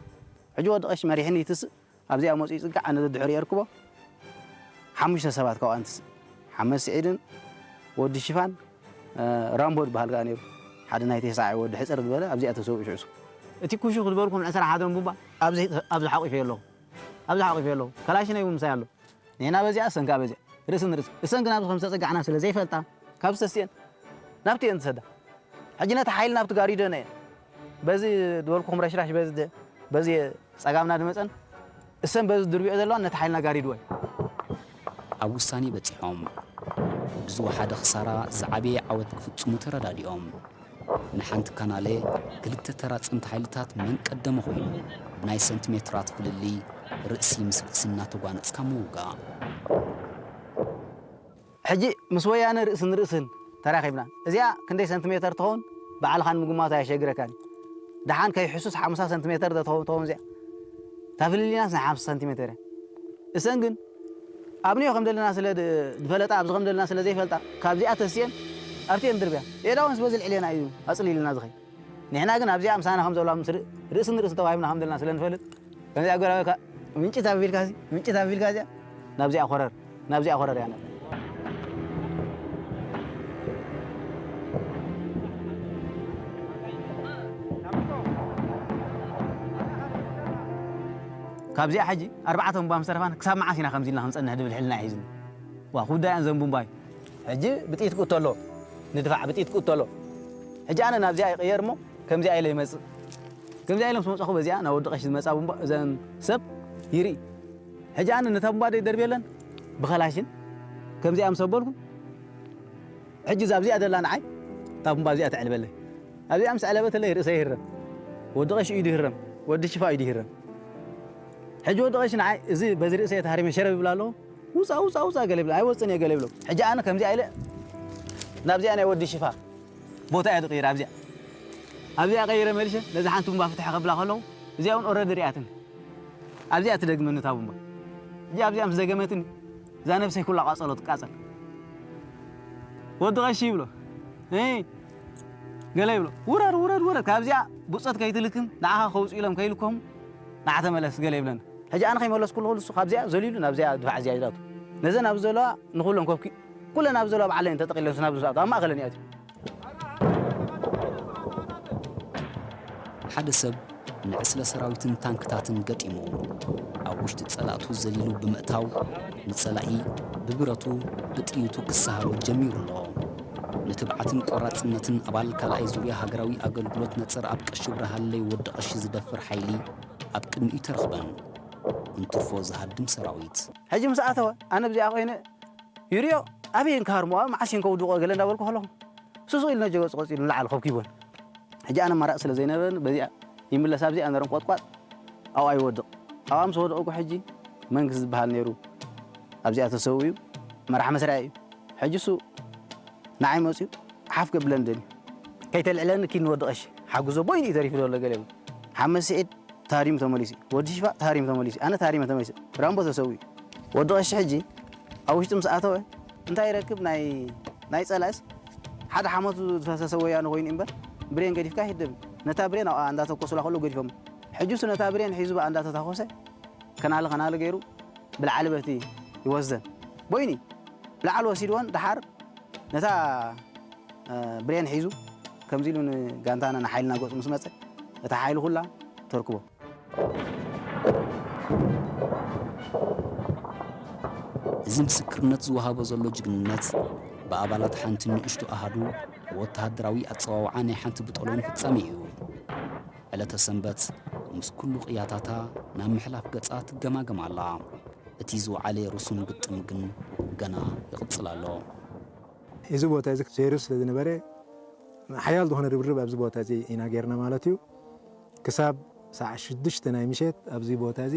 ሕጂ ወዲ ቀሺ መሪሕኒ ይትስእ፣ ኣብዚኣ መጺኡ ይጽጋዕ፣ ኣነ ደድሕሪኡ የርክቦ። ሓሙሽተ ሰባት ካብኣ እንትስእ፣ ሓመድ ስዒድን ወዲ ሽፋን፣ እ፣ ራምቦ ዝበሃል ከኣ ነይሩ። ሓደ ናይ ቴስዓ ወዲ ሕጽር ዝበለ ኣብዚኣ ተሰዊኡ ሽዑ። እቲ ኩሹ ክትበልኩም ዕስራ ሓደን ቡባ ኣብዚ፣ ኣብዚ ሓቂፈዮ ኣለኹ። ኣብዚ ሓቂፈዮ ኣለኹ። ከላሽነይ እውን ምሳይ ኣሎ። ንሕና በዚኣ፣ እሰን ከኣ በዚኣ። ርእሲ ንርእሲ። እሰን ግን ኣብዚ ከም ዝተጸጋዕና ስለ ዘይፈልጣ፣ ካብ ዝተስየን ናብቲ እየን ዝሰዳ። ሕጂ ነቲ ሓይሊ ናብቲ ጋሪዶን እየን። በዚ ዝበልኩኹም ረሽራሽ በዚ ደ-፣ በዚ ጸጋምና ድመጸን፣ እሰን በዚ ድርቢኦ ዘለዋን ነቲ ሓይልና ጋሪድዎ እዩ። ኣብ ውሳኔ በጺሖም። ብዝወሓደ ክሳራ ዝዓበየ ዓወት ክፍጽሙ ተረዳዲኦም። ንሓንቲ ካናለ ክልተ ተራጸምቲ ሓይልታት መን ቀደመ ኮይኑ፣ ብናይ ሰንቲሜትራት ፍልልይ ርእሲ ምስ ርእሲ እናተጓነጽካ ምውጋእ። ሕጂ ምስ ወያነ ርእሲ ንርእስን ተራኺብና። እዚኣ ክንደይ ሰንቲሜተር ትኸውን ባዕልኻ ንምግማት ኣየሸግረካን። ደሓን ከይሕሱስ ሓምሳ ሰንቲሜተር ዶ ትኸውን፣ ትኸውን እዚኣ። እታ ፍልልይናስ ናይ ሓምሳ ሰንቲሜተር እያ። እሰን ግን ኣብንዮ ከም ዘለና ስለ ድ-፣ ዝፈለጣ፣ ኣብዚ ከም ዘለና ስለ ዘይፈልጣ፣ ካብዚኣ ተስየን ኣብቲ እየን ድርብያ። ኤዳውንስ በዚ ልዕሌና እዩ ኣጽሊልና ዝኸይ። ንሕና ግን ኣብዚኣ ምሳና ከም ዘለዋ ምስ ር-፣ ርእሲ ንርእሲ ተዋሂብና ከም ዘለና ስለ ንፈልጥ፣ ከምዚኣ ጎራበካ ምንጭት ኣቢልካ ሲ፣ ምንጭት ኣቢልካ እዚኣ ናብዚኣ ኮረር፣ ናብዚኣ ኮረር እያ ነላ። ካብዚኣ ሕጂ ኣርባዕተ ቡምባ ምስ ተረፋን ክሳብ መዓስ ኢና ከምዚ ኢልና ክንጸንሕ ድብል ሕልና ሒዝኒ። ዋ፣ ክውዳእ እየን ዘን ቡምባ እዩ። ሕጂ ብጥይት ክእቶ ኣሎ፣ ንድፋዕ ብጥይት ክእቶ ኣሎ። ሕጂ ኣነ ናብዚኣ ይቕየር እሞ ከምዚኣ ኢለ ይመጽእ። ከምዚኣ ኢለ ምስ መጻኹ በዚኣ ናብ ወዲ ቀሺ ዝመጻ ቡምባ እዘን ሰብ ይርኢ። ሕጂ ኣነ ነታ ቡምባ ደይ ደርብየለን ብኸላሽን ከምዚኣ ምስ ኣበልኩ ሕጂ እዛ ኣብዚኣ ደላ ንዓይ እታ ቡምባ ኣብዚኣ ተዕልበለይ። ኣብዚኣ ምስ ዕለበተለይ ርእሰይ ይህረም። ወዲ ቀሺ ኢዱ ይህረም። ወዲ ሽፋ ኢዱ ይህረም። ሕጂ ወዲ ቀሺ ንዓይ እዚ በዚ ርእሰይ ተሃሪመ ሸረብ ይብላ ኣለኹ። ውፃ፣ ውፃ፣ ውፃ ገለ ይብላ። ኣይወፅን እየ ገለ ይብሎ። ሕጂ ኣነ ከምዚኣ ኢለ ናብዚኣ ናይ ወዲ ሽፋ ቦታ እያ ዝቕይር ኣብዚኣ። ኣብዚኣ ቀይረ መሊሸ ነዚ ሓንቲ ቡምባ ፍትሐ ከብላ ከለኹ እዚኣ እውን ኦረዲ ሪኣትኒ። ኣብዚኣ ትደግመኒ እታ ቡምባ። ሕጂ ኣብዚኣ ምስ ደገመትኒ እዛ ነብሰይ ኩላ ቃጸሎ ትቃጸል። ወዲ ቀሺ ይብሎ። እይ፣ ገለ ይብሎ። ውረድ፣ ውረድ፣ ውረድ። ካብዚኣ ብጾት ከይትልክም ንዓኻ ከውጽኡ ኢሎም ከይልኮሙ ንዓ ተመለስ ገለ ይብለኒ። ሕጂ ኣነ ከይመለስኩ ከለኹ ንሱ ካብዚኣ ዘሊሉ ናብዚኣ ድፋዕ እዚኣ ይዛቱ። ነዘን ኣብ ዘለዋ ንኹለን ኮብኪ-፣ ኩለን ኣብ ዘለዋ ባዕለን ተጠቒለን ናብ ዝኣቱ ኣብ ማእከለን ይኣትዩ። ሓደ ሰብ ንዕስለ ሰራዊትን ታንክታትን ገጢሙ፣ ኣብ ውሽጢ ጸላእቱ ዘሊሉ ብምእታው፣ ንጸላኢ ብብረቱ ብጥይቱ ክሰሃሮ ጀሚሩ ኣሎ። ንትብዓትን ቆራጽነትን ኣባል ካልኣይ ዙርያ ሃገራዊ ኣገልግሎት ነጸር ኣብ ቀሺ ብርሃለይ ወዲ ቀሺ ዝደፍር ሓይሊ ኣብ ቅድሚኡ ተረኽበን። እንትርፎ ዝሃድም ሰራዊት። ሕጂ ምስ ኣተወ፣ ኣነ ብዚኣ ኮይነ ይሪኦ፣ ኣበይ እንካርሞ፣ ኣብ መዓስ እንከውድቆ ገለ እንዳበልኩ ከለኹ፣ ስሱቕ ኢሉ ነጀ ገጹ ቀጺሉ ንላዕሊ ከብኪቦን። ሕጂ ኣነ ኣማራጺ ስለ ዘይነበረኒ፣ በዚኣ ይምለስ፣ ኣብዚኣ ነረን ቆጥቋጥ፣ ኣብኣ ይወድቕ። ኣብኣ ምስ ወደቕኩ ሕጂ መንግስቲ ዝበሃል ነይሩ፣ ኣብዚኣ ተሰዊኡ፣ መራሕ መስርያ እዩ። ሕጂ እሱ ንዓይ መጺኡ፣ ሓፍ ከብለኒ ደልዩ። ከይተልዕለኒ ኪድ ንወዲ ቀሺ፣ ሓግዞ ቦይኑ እዩ ተሪፉ ዘሎ ገለ ይብል። ሓመድ ስዒድ፣ ታሪሙ ተመሊሱ። ወዲ ሽፋ ታሪሙ ተመሊሱ። ኣነ ታሪመ ተመሊሱ። ራምቦ ተሰዊኡ። ወዲ ቀሺ ሕጂ ኣብ ውሽጢ ምስ ኣተወ እንታይ ይረክብ? ናይ፣ ናይ ጸላእስ ሓደ ሓሞቱ ዝፈሰሰ ወያነ ኮይኑ እምበር ብሬን ገዲፍካ ኣይህደምን። ነታ ብሬን ኣብኣ እንዳተኮሱላ ከለዉ ገዲፎም። ሕጂ እሱ ነታ ብሬን ሒዙ ብኣ እንዳተታኮሰ ከናሊ ከናሊ ገይሩ ብልዓሊ በቲ ይወስደን። ቦይኒ ብልዓሊ ወሲድወን ደሓር ነታ፣ እ፣ ብሬን ሒዙ ከምዚ ኢሉ ንጋንታና ንሓይልና ገጹ ምስ መጸ፣ እታ ሓይሊ ኩላ ተርክቦ። እዚ ምስክርነት ዝወሃቦ ዘሎ ጅግንነት፣ ብኣባላት ሓንቲ ንእሽቶ ኣሃዱ ወተሃደራዊ ኣጸዋውዓ ናይ ሓንቲ ብጦሎን ፍጻሜ እዩ። ዕለተ ሰንበት ምስ ኩሉ ቅያታታ ናብ ምሕላፍ ገጻ ትገማገም ኣላ። እቲ ዝወዓለ ርሱን ግጥም ግን ገና ይቕጽል ኣሎ። እዚ ቦታ እዚ ሴሪየስ ስለ ዝነበረ፣ ሓያል ዝኾነ ርብርብ ኣብዚ ቦታ እዚ ኢና ጌርና ማለት እዩ። ክሳብ ሰዓት ሽዱሽተ ናይ ምሸት ኣብዚ ቦታ እዚ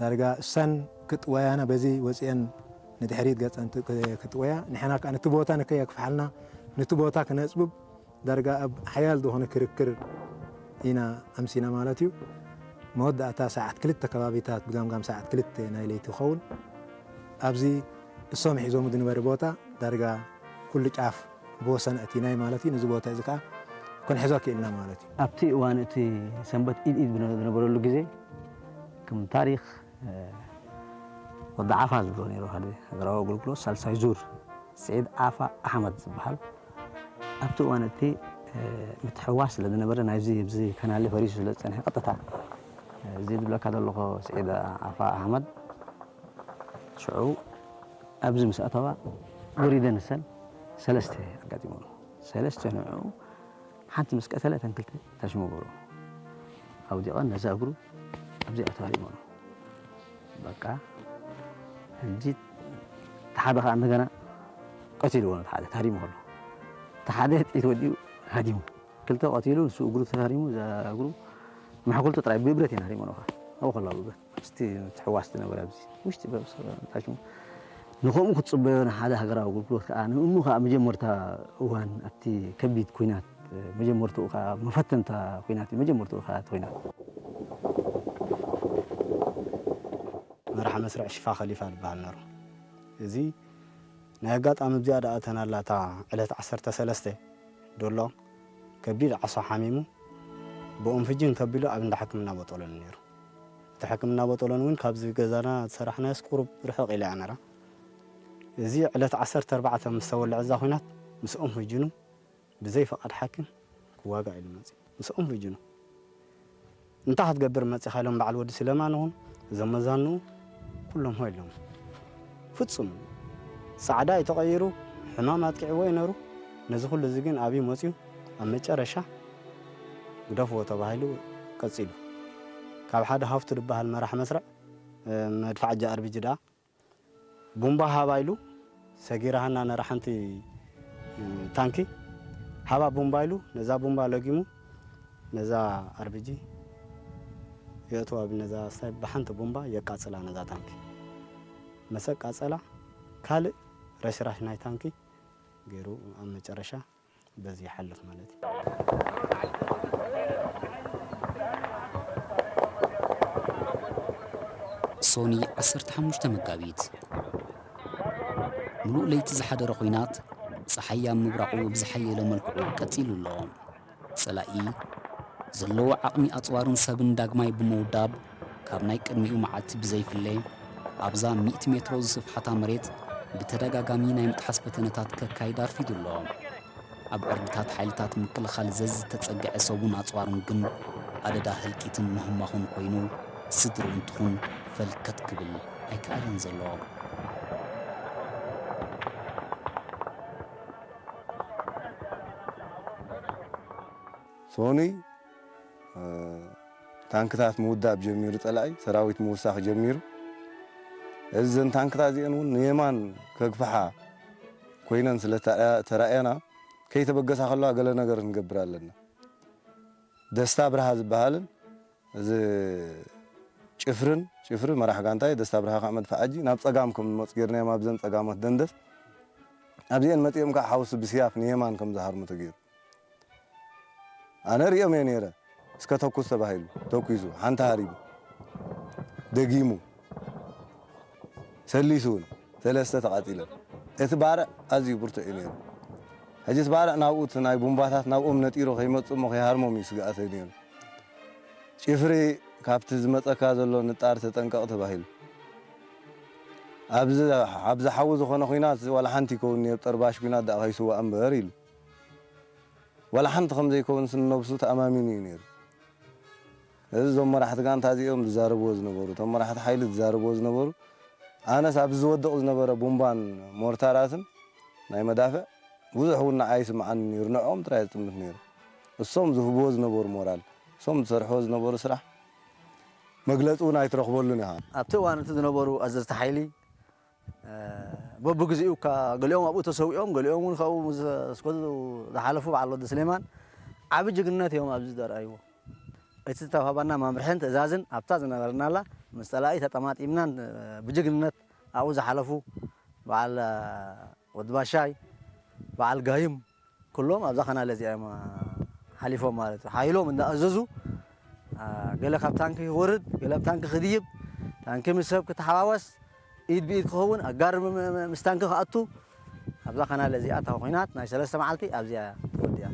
ዳርጋ እሳን ክጥወያና በዚ ወፂአን ንድሕሪት ገፀን ት-፣ ክጥወያ፣ ንሕና ከዓ ነቲ ቦታ ንከየክፍሓልና፣ ነቲ ቦታ ክነፅብብ ዳርጋ ኣብ ሓያል ዝኾነ ክርክር ኢና ኣምሲና ማለት እዩ። መወዳእታ ሰዓት ክልተ ከባቢታት፣ ብጋምጋም ሰዓት ክልተ ናይ ለይቲ ይኸውን፣ ኣብዚ እሶም ሒዞም ዝነበረ ቦታ ዳርጋ ኩሉ ጫፍ ብወሰን እቲ ናይ ማለት እዩ። ነዚ ቦታ እዚ ከዓ ክንሕዞ ክኢልና ማለት እዩ። ኣብቲ እዋን እቲ ሰንበት ኢድ ኢድ ብነ- ዝነበረሉ ግዜ ከም ታሪክ እ፣ ወዲ ዓፋ ዝብሎ ነይሩ ሓደ ሃገራዊ ኣገልግሎት ሳልሳይ ዙር ስዒድ ዓፋ ኣሕመድ ዝበሃል ኣብቲ እዋን እቲ እ፣ ምትሕውዋስ ስለ ዝነበረ ናይዚ ብዚ ከናሊ ፈሪሱ ስለ ዝፀንሐ ቀጥታ እ፣ እዚ ዝብለካ ዘለኹ ስዒድ ዓፋ ኣሕመድ ሽዑ ኣብዚ ምስ ኣተዋ ወሪደ ንሰን ሰለስተ ኣጋጢሞም ሰለስተ ንዕኡ ሓንቲ ምስ ቀተለ እተን ክልተ ታሽሙ ገሩ ኣውዲቐን ነዛ እግሩ ኣብዚኣ ተሃሪሞም በቃ ሕጂ ተሓደ ከዓ እንደገና ቀቲልዎ ነቲ ሓደ ተሃሪሙ ከሎ እቲ ሓደ ጥይት ወዲኡ ሃዲሙ ክልተ ቀቲሉ ንሱ እግሩ ተሃሪሙ እዛ እግሩ መሕኩልቱ ጥራይ ብብረት ኢና ሃሪሞ ነኻ ኣብኡ ከላ ብብረት ምስቲ ትሕዋስ ዝነበረ ኣብዚ ውሽጢ በብሰ ታሽሙ ንኸምኡ ክትፅበዮ ንሓደ ሃገራዊ ኣገልግሎት ከዓ ንእሙ ከዓ መጀመርታ እዋን ኣብቲ ከቢድ ኩናት መጀመርትኡ ከዓ መፈተንታ ኩናት መጀመርትኡ ከዓ እቲ ኩናት መራሕ መስርዕ ሽፋ ከሊፋ ዝበሃል ነሩ። እዚ ናይ ኣጋጣሚ ኣብዚኣ ደኣ ተናላታ ዕለት ዓሰርተ ሰለስተ ዶሎ ከቢድ ዓሶ ሓሚሙ ብኦንፍጅን ከቢሉ ኣብ እንዳ ሕክምና ቦጦሎኒ ነይሩ። እቲ ሕክምና ቦጦሎኒ እውን ካብዚ ገዛና ዝሰራሕናዮስ ቁሩብ ርሕቕ ኢላ እያ ነራ። እዚ ዕለት ዓሰርተ ኣርባዕተ ምስ ተወልዐ እዛ ኹናት ምስ ኦንፍጅኑ ብዘይ ፈቓድ ሓኪም ክዋጋእ ኢሉ መፅእ ምስ ኦንፍጅኑ እንታይ ክትገብር መፂኻ ኢሎም በዓል ወዲ ስለማን እውን እዞም መዛንኡ ኩሎም ሆ ኢሎም ፍፁም ፃዕዳ እዩ ተቐይሩ ሕማም ኣጥቂዕዎ እዩ ነሩ ነዚ ኩሉ እዚ ግን ኣብዩ መፅዩ ኣብ መጨረሻ ግደፍዎ ተባሂሉ ቀፂሉ ካብ ሓደ ሃፍቱ ዝበሃል መራሕ መስርዕ መድፋዕ ጃኣርቢጂ ደኣ ቡምባ ሃባ ኢሉ ሰጊራሃና ነራ ሓንቲ ታንኪ ሃባ ቡምባ ኢሉ ነዛ ቡምባ ለጊሙ ነዛ ኣርብጂ የእትዋ ነዛ ስታይ ብሓንቲ ቡምባ የቃጽላ ነዛ ታንኪ መሰ ቃጸላ ካልእ ረሽራሽ ናይ ታንኪ ገይሩ ኣብ መጨረሻ በዚ ይሓልፍ ማለት እዩ። ሶኒ ዓሰርተ ሓሙሽተ መጋቢት ምሉእ ለይቲ ዝሓደረ ኹናት ጸሓይ ኣብ ምብራቑ ብዝሓየለ መልክዑ ቀጺሉ ኣሎ። ጸላኢ ዘለዎ ዓቕሚ ኣጽዋርን ሰብን ዳግማይ ብምውዳብ ካብ ናይ ቅድሚኡ መዓልቲ ብዘይፍለ ኣብዛ ሚእቲ ሜትሮ ዝስፍሓታ መሬት ብተደጋጋሚ ናይ ምጥሓስ ፈተነታት ከካይድ ኣርፊዱ ኣሎ። ኣብ ዕርድታት ሓይልታት ምክልኻል ዘዝተጸግዐ ሰቡን ኣጽዋሩን ግን ኣደዳ ህልቂትን ምህማኹን ኮይኑ ስድርኡ እንትኹን ፈልከት ክብል ኣይከኣለን ዘሎ። ሶኒ ታንክታት ምውዳብ ጀሚሩ ጸላኢ ሰራዊት ምውሳኽ ጀሚሩ እዚ ዘን ታንክታት እዚአን እውን ንየማን ከግፍሓ ኮይነን ስለ ተራእያና ከይተበገሳ ከለዋ ገለ ነገር ክንገብር ኣለና ደስታ ብርሃ ዝበሃልን እዚ ጭፍርን ጭፍሪ መራሕ ጋንታይ ደስታ ብርሃ ከዓ መድፍዓጂ ናብ ፀጋም ከም ንመፅ ጌርናዮም ኣብዘን ፀጋሞት ደንደስ ኣብዚአን መፂኦም ከዓ ሓውሲ ብስያፍ ንየማን ከም ዝሃርሙ ተገይሩ ኣነ ሪኦም እየ ነይረ እስከ ተኩስ ተባሂሉ ተኩሱ ሓንቲ ሃሪሙ ደጊሙ ሰሊሱ እውን ሰለስተ ተቓፂለን እቲ ባርዕ ኣዝዩ ብርቱዕ እዩ ነይሩ ሕጂ እቲ ባርዕ ናብኡ እቲ ናይ ቡምባታት ናብኦም ነጢሩ ከይመፅእ እሞ ከይሃርሞም እዩ ስግኣተይ ነይሩ ጭፍሪ ካብቲ ዝመፀካ ዘሎ ንጣር ተጠንቀቕ ተባሂሉ ኣብዚ ሓዊ ዝኾነ ኹናት ዋላ ሓንቲ ይከውን ነይሩ ጠርባሽ ኲናት ደኣ ከይስዋእ እምበር ኢሉ ዋላ ሓንቲ ከም ዘይከውን ስንነብሱ ተኣማሚኑ እዩ ነይሩ። እዚ እዞም መራሕቲ ጋንታ እዚኦም ዝዛረብዎ ዝነበሩ፣ እቶም መራሕቲ ሓይሊ ዝዛረብዎ ዝነበሩ፣ ኣነስ ኣብዚ ዝወድቕ ዝነበረ ቡምባን ሞርታራትን ናይ መዳፍዕ ብዙሕ እውን ንዓይ ይስምዓኒ ነይሩ፣ ንዕኦም ጥራይ ዝጥምት ነይሩ። እሶም ዝህብዎ ዝነበሩ ሞራል፣ እሶም ዝሰርሕዎ ዝነበሩ ስራሕ መግለፂ እውን ኣይትረኽበሉን ኢኻ። ኣብቲ እዋን እቲ ዝነበሩ ኣዘዝቲ ሓይሊ በብግዚኡ እካ ገሊኦም ኣብኡ ተሰዊኦም ገሊኦም እውን ካብኡ ምስ ስኮ ዝሓለፉ በዓል ወዲ ስሌማን ዓቢ ጅግንነት እዮም ኣብዚ ዘርኣይዎ እቲ ዝተዋህባና መምርሕን ትእዛዝን ኣብታ ዝነበርናላ ምስ ጸላኢ ተጠማጢምናን ብጅግንነት ኣብኡ ዝሓለፉ በዓል ወዲ ባሻይ በዓል ጋይም ኩሎም ኣብዛ ኸናለ እዚኣ እዮም ሓሊፎም ማለት እዩ ሓይሎም እንዳኣዘዙ ገለ ካብ ታንኪ ክወርድ ገለ ኣብ ታንኪ ክድይብ ታንኪ ምስ ሰብ ክተሓዋወስ ኢድ ብኢድ ክኸውን ኣጋር ምስ ታንኪ ክኣቱ ኣብዛ ካናለ እዚኣ እታ ኹናት ናይ ሰለስተ መዓልቲ ኣብዚኣ ተወዲኣ።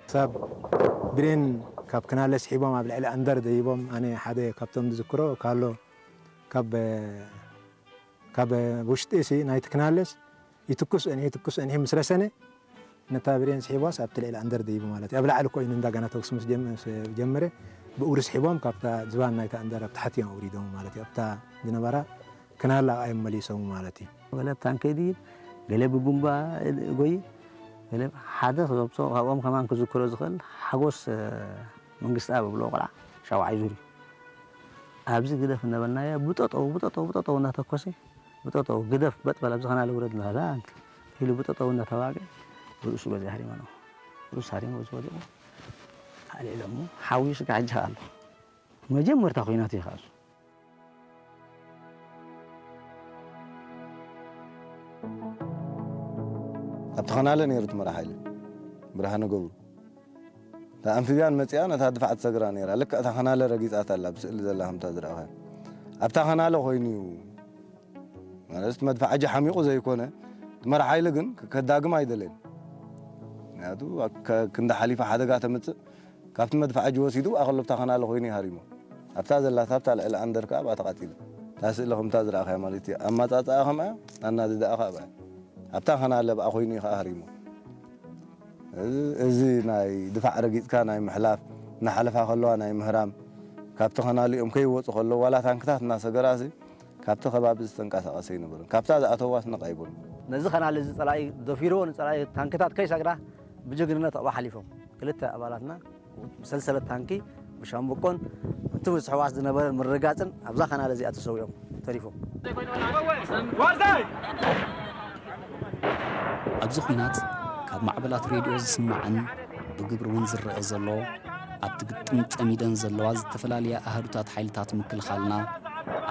ክሳብ ብሬን ካብ ክናለ ስሒቦም ኣብ ልዕሊ ኣንደር ደይቦም፣ ኣነ ሓደ ካብቶም ዝዝክሮ ካሎ ካብ ካብ ውሽጢ ሲ ናይቲ ክናለስ ይትኩስ ጸኒሑ ይትኩስ ጸኒሑ ምስ ረሰነ፣ ነታ ብሬን ስሒባስ ኣብቲ ልዕሊ ኣንደር ደይቡ ማለት እዩ። ኣብ ላዕሊ ኮይኑ እንዳገና ተኩስ ምስ ጀም- ምስ ጀመረ፣ ብእግሩ ስሒቦም ካብታ ዝባን ናይታ ኣንደር ኣብ ታሕቲ እዮም ኣውሪዶም ማለት እዩ። ኣብታ ዝነበራ ክናላ እዮም መሊሶም ማለት እዩ። ገለ ብታንኪ ድይብ፣ ገለ ብቡምባ ጎይ፣ ገለ ሓደ ካብቶ ካብኦም ከማን ክዝክሮ ዝኽእል ሓጎስ መንግስትኣብ ብሎ ቆልዓ ሻውዓይ ዙር እዩ። ኣብዚ ግደፍ እናበልናዮ ብጠጠው ብጠጠው ብጠጠው እናተኮሰ ብጠጠው ግደፍ በጥበል ኣብዚ ኸናለ ውረድ እናበላ ኢሉ ብጠጠው እናተዋገ ርእሱ በዚ ሃሪመ ነው። ርእሱ ሃሪመ በዚ ወዲቑ ኣልዒሎሞ ሓዊ ስጋ ሕጂ ኣሎ። መጀመርታ ኩናት እዩ ከኣሱ ኣብቲ ኸናለ ነይሩ እቲ መራሕ ሓይሊ ብርሃነ ገብሩ። እታ ኣምፊብያን መጺኣ ነታ ድፋዕ ትሰግራ ነይራ። ልክዕ እታ ኸናለ ረጊጻታ ኣላ፣ ብስእሊ ዘላ ከምታ ዝረኣኻያ። ኣብታ ኸናለ ኮይኑ እዩ። ማለት እቲ መድፍዓጂ ሓሚቑ ዘይኮነ፣ እቲ መራሕ ሓይሊ ግን ከዳግም ኣይደለየን። ምክንያቱ ኣብ ከ- ክንዲ ሓሊፋ ሓደጋ ተምጽእ፣ ካብቲ መድፍዓጂ ወሲዱ ኣኸሎ ኣብታ ኸናለ ኮይኑ እዩ ሃሪሞ። ኣብታ ዘላታ ኣብታ ልዕሊ ኣንደር ከኣ ብኣ ተቓጺላ። እታ ስእሊ ከምታ ዝረኣኻያ ማለት እዩ። ኣማጻጽኣ ከምኣ፣ ኣናድዳኣ ከኣ ብኣ። ኣብታ ኸናለ ብኣ ኮይኑ እዩ ከኣ ሃሪሞ። እዚ ናይ ድፋዕ ረጊጽካ ናይ ምሕላፍ፣ እናሓለፋ ከለዋ ናይ ምህራም፣ ካብቲ ኸናሊኦም ከይወጹ ከለዉ ዋላ ታንክታት እናሰገራሲ ካብቲ ከባቢ ዝተንቀሳቐሰ ኣይነበረን። ካብታ ዝኣተዋስ ነቕ ኣይበሉን። ነዚ ኸናሊ እዚ ጸላኢ ደፊርዎ ንጸላኢ ታንክታት ከይሰግራ ብጅግንነት ኣብኡ ሓሊፎም። ክልተ ኣባላትና ብሰልሰለት ታንኪ ብሻምብቆን እቲ ብዝሕዋስ ዝነበረ ምርግጋጽን ኣብዛ ኸናሊ እዚኣ ተሰዊኦም ተሪፎም። ኣብዚ ኲናት ካብ ማዕበላት ሬድዮ ዝስማዕን ብግብሪ እውን ዝረአ ዘሎ ኣብቲ ግጥም ጸሚደን ዘለዋ ዝተፈላለያ ኣሃዱታት ሓይልታት ምክልኻልና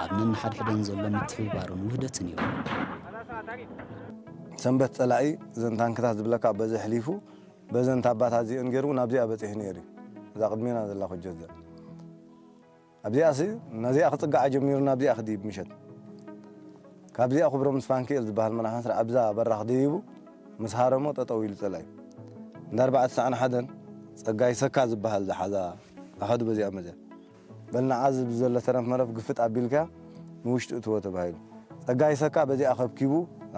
ኣብ ነንሓድሕደን ዘሎ ምትሕብባርን ውህደትን እዩ። ሰንበት ጸላኢ እዘን ታንክታት ዝብለካ በዚ ኣሕሊፉ በዘን ታባታት እዚአን ገይሩ ናብዚኣ በጺሑ ነይሩ እዩ። እዛ ቅድሜና ዘላ ኮጆ እዚኣ ኣብዚኣሲ ነዚኣ ክጽጋዓ ጀሚሩ ናብዚኣ ክድይብ ምሸት ካብዚኣ ክብሮም ምስ ፋንክኤል ዝበሃል መራሒ ስራሕ ኣብዛ በራኽ ደይቡ ምስ ሃረሞ ጠጠው ኢሉ ጸላኢ እንዳ ኣርባዕተ ተስዓን ሓደን ጸጋይ ሰካ ዝበሃል ዝሓዛ ኣኸዱ በዚኣ መዚያ በል ንዓ ዝብል ዘሎ ተረፍ መረፍ ግፍጥ ኣቢልካ ንውሽጢ እትዎ ተባሂሉ ጸጋይ ሰካ በዚኣ ከብኪቡ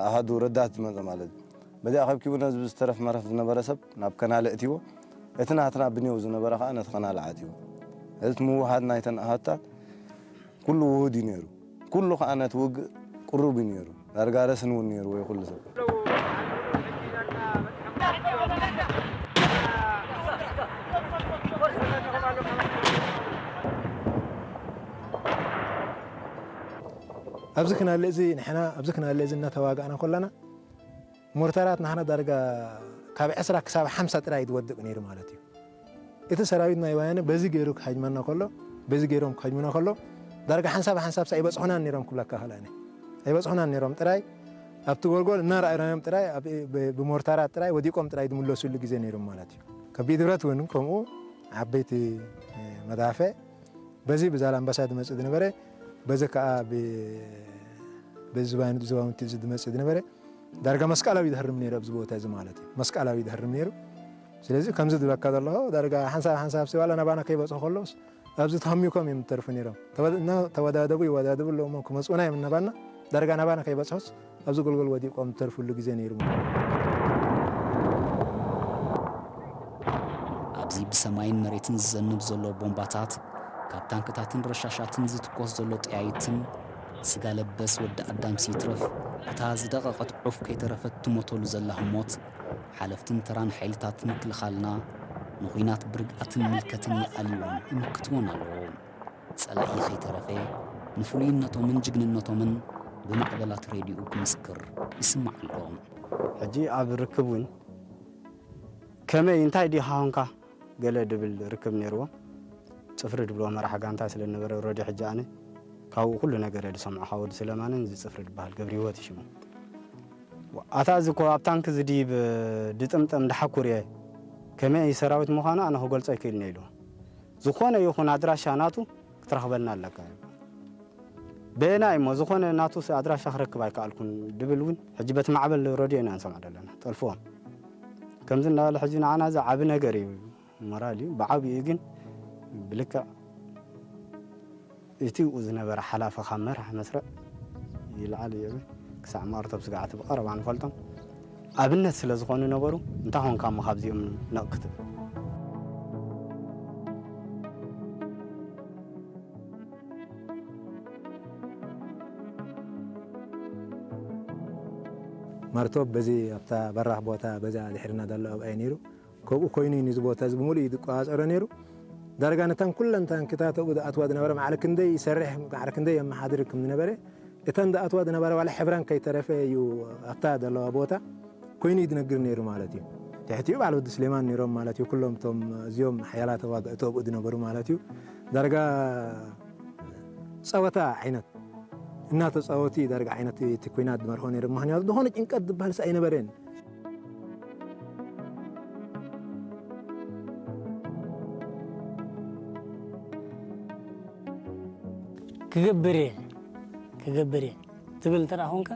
ኣኸዱ ረዳት ዝመጸ ማለት እዩ በዚኣ ከብኪቡ ነዚ ዝተረፍ መረፍ ዝነበረ ሰብ ናብ ከናለ እትዎ እቲ ናትና ብኔው ዝነበረ ከዓ ነቲ ከናለ ዓጽዎ እዚ ምውሃድ ናይተን ኣሃታት ኩሉ ውሁድ እዩ ነይሩ ኩሉ ከዓ ነቲ ውግእ ቅሩብ እዩ ነይሩ ዳርጋ ረስን እውን ነይሩ ወይ ኩሉ ሰብ ኣብዚ ክናለ እዚ ንሕና ኣብዚ ክናለ እዚ እናተዋጋእና ከለና ሞርታራት ናህና ዳርጋ ካብ ዕስራ ክሳብ ሓምሳ ጥራይ ዝወድቕ ነይሩ ማለት እዩ። እቲ ሰራዊት ናይ ወያነ በዚ ገይሩ ክሃጅመና ከሎ በዚ ገይሮም ክሃጅሙና ከሎ ዳርጋ ሓንሳብ ሓንሳብ ኣይበፅሑናን ነይሮም ክብለካ ክእል እየ። ኣይበፅሑናን ነይሮም ጥራይ ኣብቲ ጎልጎል እናረኣናዮም ጥራይ ብሞርታራት ጥራይ ወዲቆም ጥራይ ዝምለሱሉ ግዜ ነይሮም ማለት እዩ። ከቢድ ብረት እውን ከምኡ ዓበይቲ መዳፍዕ በዚ ብዛላምበሳ ዝመፅእ ዝነበረ በዚ ከዓ በዚ ዝባይኑ ዝባውንቲ ዝመፅእ ዝነበረ ዳርጋ መስቃላዊ ዝህርም ነይሩ ኣብዚ ቦታ እዚ ማለት እዩ መስቃላዊ ዝህርም ነይሩ ስለዚ ከምዚ ዝብለካ ዘለኹ ዳርጋ ሓንሳብ ሓንሳብ ሲ ዋላ ናባና ከይበፅሑ ከለውስ ኣብዚ ተሃሚኮም እዮም ዝተርፉ ነይሮም ተወዳደቡ ይወዳደቡ ኣለዎም ክመፅኡና እዮም እናባና ዳርጋ ናባና ከይበፅሑስ ኣብዚ ጎልጎል ወዲቆም ዝተርፉሉ ግዜ ነይሩ ኣብዚ ብሰማይን መሬትን ዝዘንብ ዘሎ ቦምባታት ካብ ታንክታትን ረሻሻትን ዝትኮስ ዘሎ ጠያይትን ስጋ ለበስ ወዲ ኣዳምሲ ይትረፍ እታ ዝደቐቐት ዑፍ ከይተረፈት ትሞተሉ ዘላ ህሞት ሓለፍትን ተራን ሓይልታት ምክልኻልና ንኹናት ብርግኣትን ምልከትን ይኣልይዎን ይምክትዎን ኣለዎ። ጸላኢ ከይተረፈ ንፍሉይነቶምን ጅግንነቶምን ብማዕበላት ሬድዮኡ ክምስክር ይስማዕ ኣሎ። ሕጂ ኣብ ርክብ እውን ከመይ እንታይ ዲኻ ኾንካ ገለ ድብል ርክብ ነይርዎ። ጽፍሪ ድብሎ መራሕ ጋንታ ስለ ነበረ ረድዮ ሕጂ ኣነ ካብኡ ኩሉ ነገር እየ ዝሰምዖ ካብ ወዲ ስለማንን እዚ ጽፍሪ ዝበሃል ገብረ ህይወት እዩ ሽሙ። ኣታ እዚ እኮ ኣብ ታንክ ዝድይብ ድጥምጠም ድሓኩር እየ ከመይ ሰራዊት ምዃኑ ኣነ ክገልጾ ኣይክእልን እየ ኢሉ። ዝኾነ ይኹን ኣድራሻ ናቱ ክትረኽበልና ኣለካ። በየናይ እሞ ዝኾነ ናቱ ኣድራሻ ክረክብ ኣይከኣልኩን ድብል እውን ሕጂ በቲ ማዕበል ረድዮ ኢና ንሰምዖ ዘለና፣ ጠልፍዎም። ከምዚ እናበለ ሕጂ ንዓና እዚ ዓቢ ነገር እዩ፣ ሞራል እዩ። ብዓቢኡ ግን ብልክዕ እቲ ዝነበረ ሓላፊ ካብ መራሕ መስርዕ ይልዓል እዩ። ክሳዕ መቐርቶም ስግኣት ብቐረባ ንፈልጦም ኣብነት ስለ ዝኾኑ ነበሩ፣ እንታይ ኾንካ እሞ ካብዚኦም ነቕ ክትብል? መርቶብ በዚ ኣብታ በራሕ ቦታ በዛ ድሕርና ዘሎ ኣብኣይ ነይሩ። ከብኡ ኮይኑ እዩ ነዚ ቦታ እዚ ብምሉእ እዩ ዝቆጻጸሮ ነይሩ። ዳርጋ ነተን ኩለን ታንክታት ኣብኡ ዝኣትዋ ዝነበረ ማዕረ ክንደይ ይሰርሕ፣ ማዕረ ክንደይ የመሓድር ከም ዝነበረ፣ እተን ዝኣትዋ ዝነበረ ዋላ ሕብረን ከይተረፈ እዩ ኣብታ ዘለዋ ቦታ ኮይኑ እዩ ዝነግር ነይሩ ማለት እዩ። ትሕቲኡ በዓል ወዲ ስሌማን ነይሮም ማለት እዩ። ኩሎም እቶም እዚኦም ሓያላት ተዋጋእቲ ኣብኡ ዝነበሩ ማለት እዩ። ዳርጋ ጸወታ ዓይነት እናተጻወቱ እዩ ዳርጋ ዓይነት እቲ ኲናት ዝመርሖ ነይሩ። ምኽንያቱ ዝኾነ ጭንቀት ዝበሃል ኣይነበረን። ክገብር እየ ክገብር እየ ትብል እንተ ደኣ ኾንካ፣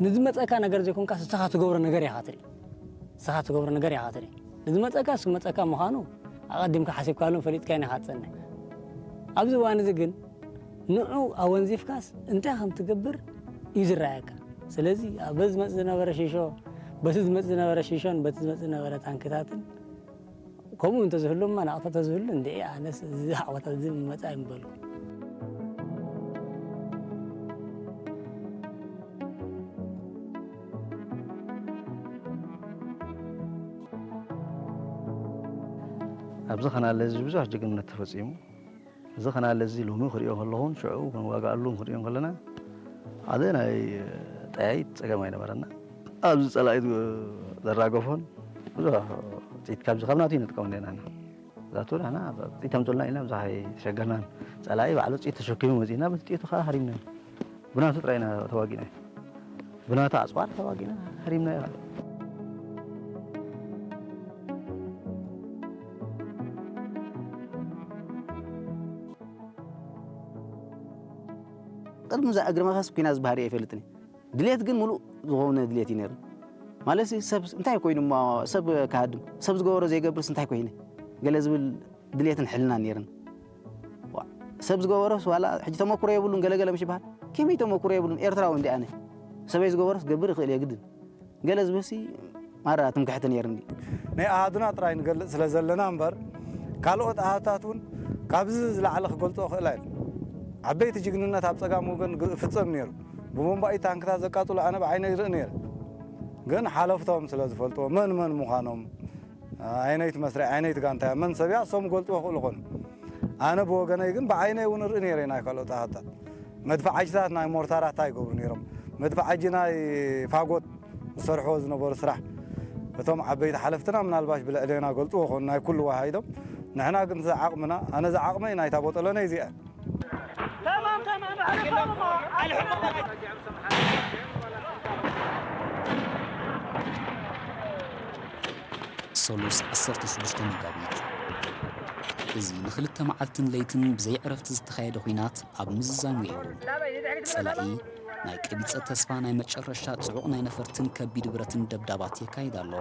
ንዝመጸካ ነገር ዘይኮንካ ንስኻ ትገብሮ ነገር ኢኻ ትርኢ። ንስኻ ትገብሮ ነገር ኢኻ ትርኢ። ንዝመጸካ እሱ ክመጸካ ምዃኑ ኣቐዲምካ ሓሲብካሉን ፈሊጥካዮን ኢኻ ትጸንሕ። ኣብዚ እዋን እዚ ግን ንዑ ኣወንዚፍካስ እንታይ ከም ትገብር እዩ ዝረኣየካ። ስለዚ በዚ ዝመጽእ ዝነበረ ሺሾ፣ በቲ ዝመጽእ ዝነበረ ሺሾን በቲ ዝመጽእ ዝነበረ ታንክታትን ከምኡ እንተዝህሉ እማ ናቕፋ ተዝህሉ እንድዒ ኣነስ እዚ ዓወታት እዚ ምመጻ ኣይምበሉ። ኣብዚ ኸናለ እዚ ብዙሕ ጅግንነት ተፈጺሙ። እዚ ኸናለ እዚ ሎሚ ክሪኦ ከለኹን ሽዑ ክንዋጋኣሉ ክንሪኦ ከለና ሓደ ናይ ጠያይት ጸገም ኣይነበረና። ኣብዚ ጸላኢ ዘራገፎን ብዙሕ ውፅኢት ካብዚ ካብ ናቱ ይንጥቀም ኣለና። ዛቱ ንሕና ውፅኢት ኣምፅልና ኢልና ብዙሕ ኣይተሸገርናን። ጸላኢ ባዕሉ ውፅኢት ተሸኪሙ መፂና በቲ ጥይቱ ከዓ ሃሪምና። ብናቱ ጥራይ ኢና ተዋጊእና። ብናቱ ኣፅዋር ተዋጊእና ሃሪምና። ቅድሚ እዛ እግሪ መኸስ ኲናት ዝበሃል ርእየ ኣይፈልጥን እየ። ድሌት ግን ምሉእ ዝኾነ ድሌት እዩ ነይሩ። ማለት ሰብ እንታይ ኮይኑ እሞ ሰብ ክሃድም፣ ሰብ ዝገበሮ ዘይገብርስ እንታይ ኮይነ፣ ገለ ዝብል ድሌትን ሕልናን ነይርኒ። ሰብ ዝገበሮስ ዋላ ሕጂ ተመኩሮ የብሉን ገለገለ ምሽ ይበሃል። ከመይ ተመኩሮ የብሉን? ኤርትራዊ እንዲ ኣነ። ሰበይ ዝገበሮስ ክገብር ይኽእል እየ ግድን። ገለ ዝብልሲ ማራ ትምክሕቲ ነይርኒ። ናይ ኣሃዱና ጥራይ ንገልጽ ስለ ዘለና እምበር ካልኦት ኣሃዱታት እውን ካብዚ ዝለዓለ ክገልጾ እኽእል ኣይል። ዓበይቲ ጅግንነት ኣብ ጸጋም ወገን ይፍጸም ነይሩ። ብቦምባኢ ታንክታት ዘቃጽሉ ኣነ ብዓይነይ ይርኢ ነይረ። ግን ሓለፍቶም ስለ ዝፈልጥዎ መን መን ምዃኖም ኣየነይቲ መስርዕ ኣየነይቲ ጋንታ እያ መን ሰብ እያ እሶም ክገልጽዎ ይኽእሉ ይኾኑ። ኣነ ብወገነይ ግን ብዓይነይ እውን እርኢ ነይረ ናይ ካልኦት ኣሃዱታት። መድፍዓጅታት ናይ ሞርታራት እንታይ ይገብሩ ነይሮም? መድፍዓጂ ናይ ፋጎት ዝሰርሕዎ ዝነበሩ ስራሕ እቶም ዓበይቲ ሓለፍትና ምናልባሽ ብልዕሌና ገልጽዎ ይኾኑ ናይ ኩሉ ወሃሂዶም። ንሕና ግን ዝዓቕምና ኣነ ዝዓቕመይ ናይታ ቦጠሎነይ እዚኣ እያ። ሰሉስ ዓሰርተ ሽዱሽተ መጋቢት። እዚ ንኽልተ መዓልትን ለይትን ብዘይ ዕረፍቲ ዝተኻየደ ኲናት ኣብ ምዝዛም ውዒሉ። ጸላኢ ናይ ቀቢጸ ተስፋ ናይ መጨረሻ ጽዑቕ ናይ ነፈርትን ከቢድ ብረትን ደብዳባት የካይድ ኣሎ።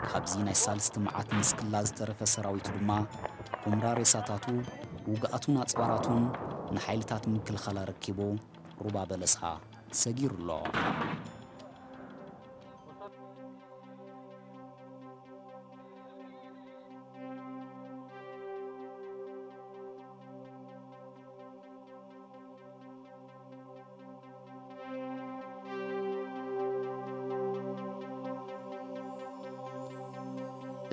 ካብዚ ናይ ሳልስቲ መዓት ንስክላ ዝተረፈ ሰራዊቱ ድማ ኹምራ ሬሳታቱ፣ ውግኣቱን ኣጽዋራቱን ንሓይልታት ምክልኻል ኣረኪቡ ሩባ በለሳ ሰጊሩ ኣሎ።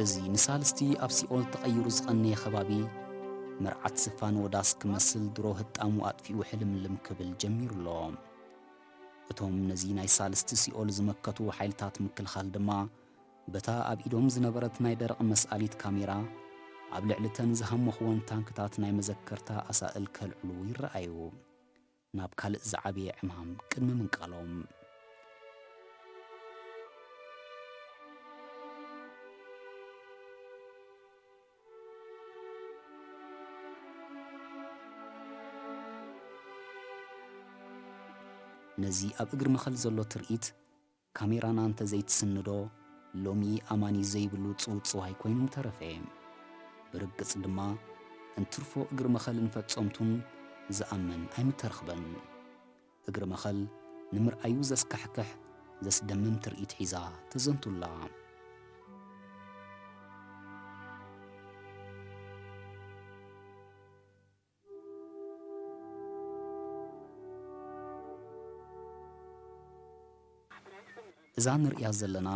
እዚ ንሳልስቲ ኣብ ሲኦል ተቐይሩ ዝቐነየ ከባቢ፣ መርዓት ስፋን ወዳስ ክመስል ድሮ ህጣሙ ኣጥፊኡ ሕልምልም ክብል ጀሚሩ ኣሎ። እቶም ነዚ ናይ ሳልስቲ ሲኦል ዝመከቱ ሓይልታት ምክልኻል ድማ፣ በታ ኣብ ኢዶም ዝነበረት ናይ ደረቕ መስኣሊት ካሜራ፣ ኣብ ልዕሊ እተን ዝሃመኽወን ታንክታት ናይ መዘከርታ ኣሳእል ከልዕሉ ይረኣዩ። ናብ ካልእ ዝዓበየ ዕማም ቅድሚ ምንቃሎም። ነዚ ኣብ እግሪ መኸል ዘሎ ትርኢት ካሜራና እንተ ዘይትስንዶ፣ ሎሚ ኣማኒ ዘይብሉ ጽውጽዋይ ኮይኑ ምተረፈ። ብርግጽ ድማ፣ እንትርፎ እግሪ መኸልን ፈጸምቱን ዝኣምን ኣይምተረኽበን። እግሪ መኸል ንምርኣዩ ዘስካሕክሕ፣ ዘስደምም ትርኢት ሒዛ ተዘንቱላ። እዛ ንርእያ ዘለና፣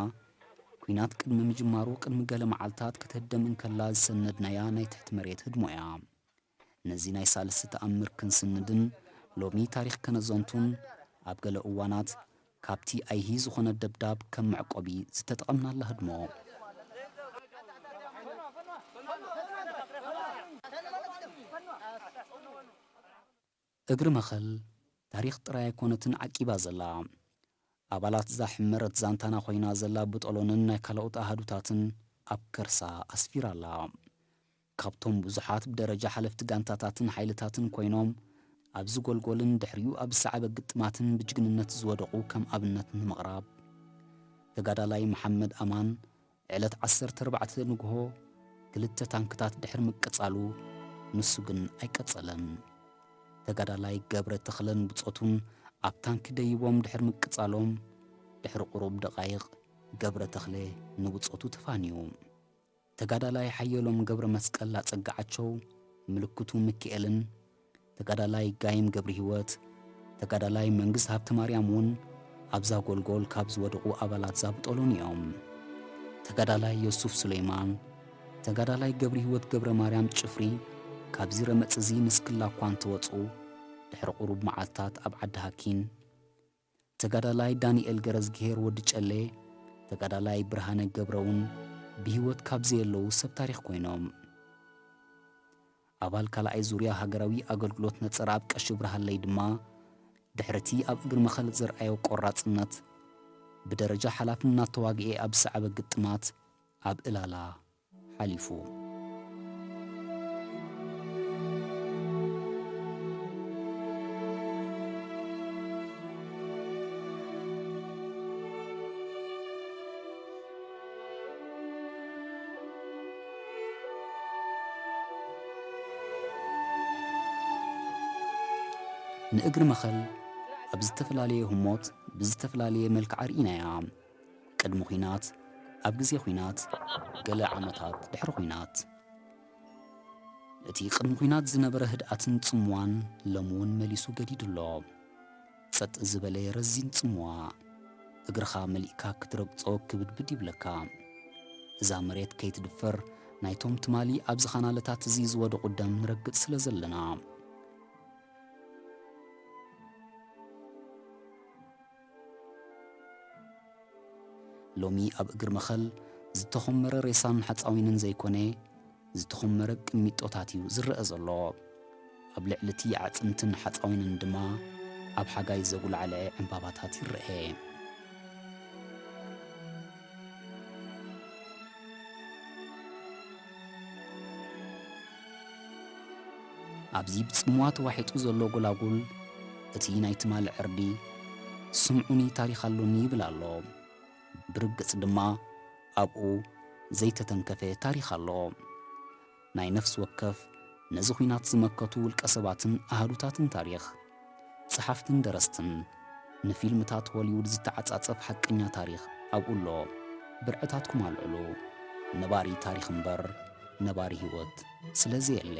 ኲናት ቅድሚ ምጅማሩ ቅድሚ ገለ መዓልታት ክትህደም እንከላ ዝሰነድናያ ናይ ትሕቲ መሬት ህድሞ እያ። ነዚ ናይ ሳልስቲ ተኣምር ክንስንድን ሎሚ ታሪኽ ከነዘንቱን፣ ኣብ ገለ እዋናት ካብቲ ኣይሂ ዝኾነ ደብዳብ ከም መዕቆቢ ዝተጠቐምናላ ህድሞ። እግሪ መኸል ታሪኽ ጥራይ ኣይኮነትን ዓቂባ ዘላ። ኣባላት እዛ ሕመረት ዛንታና ኮይና ዘላ ብጦሎንን ናይ ካልኦት ኣሃዱታትን ኣብ ከርሳ ኣስፊራ ኣላ። ካብቶም ብዙሓት ብደረጃ ሓለፍቲ ጋንታታትን ሓይልታትን ኮይኖም ኣብዚ ጎልጎልን ድሕሪኡ ኣብ ዝሰዓበ ግጥማትን ብጅግንነት ዝወደቑ ከም ኣብነት ንምቕራብ፣ ተጋዳላይ መሓመድ ኣማን ዕለት ዓሰርተ ኣርባዕተ ንግሆ ክልተ ታንክታት ድሕሪ ምቅጻሉ፣ ንሱ ግን ኣይቀጸለን። ተጋዳላይ ገብረ ተኽለን ብጾቱን ኣብ ታንኪ ደይቦም ድሕሪ ምቅጻሎም፣ ድሕሪ ቁሩብ ደቓይቕ ገብረ ተኽለ ንብጾቱ ተፋንዩ። ተጋዳላይ ሓየሎም ገብረ መስቀል ኣጸግዓቸው፣ ምልክቱ ሚካኤልን ተጋዳላይ ጋይም ገብረሂወት፣ ተጋዳላይ መንግስት ሃብተማርያም እውን ኣብዛ ጎልጎል ካብ ዝወደቑ ኣባላት ዛብጦሎን እዮም። ተጋዳላይ ዮሱፍ ሱሌይማን፣ ተጋዳላይ ገብረሂወት ገብረ ማርያም ጭፍሪ ካብዚ ረመጽ እዚ ንስክላ እኳ እንተወጹ፣ ድሕሪ ቁሩብ መዓልታት ኣብ ዓዲ ሃኪን፣ ተጋዳላይ ዳንኤል ገረዝግሄር ወዲ ጨሌ፣ ተጋዳላይ ብርሃነ ገብረ እውን ብህይወት ካብ ዘየለዉ ሰብ ታሪኽ ኮይኖም። ኣባል ካልኣይ ዙርያ ሃገራዊ ኣገልግሎት ነጸረ ኣብ ቀሺ ብርሃለይ ድማ፣ ድሕሪቲ ኣብ እግሪ መኸል ዘርኣዮ ቆራጽነት፣ ብደረጃ ሓላፊ እናተዋግኤ ኣብ ዝሰዓበ ግጥማት ኣብ እላላ ሓሊፉ። ንእግሪ መኸል ኣብ ዝተፈላለየ ህሞት ብዝተፈላለየ መልክዓ ርኢናያ። ቅድሚ ኲናት፣ ኣብ ግዜ ኲናት፣ ገለ ዓመታት ድሕሪ ኲናት። እቲ ቅድሚ ኲናት ዝነበረ ህድኣትን ጽምዋን ሎሚ እውን መሊሱ ገዲዱ ኣሎ። ጸጥ ዝበለ ረዚን ጽምዋ፣ እግርኻ መሊእካ ክትረግጾ ክብድብድ ይብለካ። እዛ መሬት ከይትድፈር፣ ናይቶም ትማሊ ኣብዚ ኻናለታት እዚ ዝወደቑ ደም ንረግጽ ስለ ዘለና። ሎሚ ኣብ እግሪ መኸል ዝተኾመረ ሬሳን ሓፃዊንን ዘይኮነ፣ ዝተኾመረ ቅሚጦታት እዩ ዝረአ ዘሎ። ኣብ ልዕሊ እቲ ኣዕፅምትን ሓፃዊንን ድማ ኣብ ሓጋይ ዘጉላዕልዐ ዕምባባታት ይረአ። ኣብዚ ብጽምዋ ተዋሒጡ ዘሎ ጎላጉል፣ እቲ ናይ ትማሊ ዕርዲ፣ "ስምዑኒ፣ ታሪኽ ኣሎኒ" ይብል ኣሎ። ብርግጽ ድማ፣ ኣብኡ ዘይተተንከፈ ታሪኽ ኣሎ። ናይ ነፍሲ ወከፍ ነዚ ኲናት ዝመከቱ ውልቀ ሰባትን ኣሃዱታትን ታሪኽ፣ ጸሓፍትን ደረስትን፣ ንፊልምታት ሆሊውድ ዝተዓጻጸፍ ሓቀኛ ታሪኽ ኣብኡ ኣሎ። ብርዕታትኩም ኣልዕሉ። ነባሪ ታሪኽ እምበር ነባሪ ህይወት ስለ ዘየለ።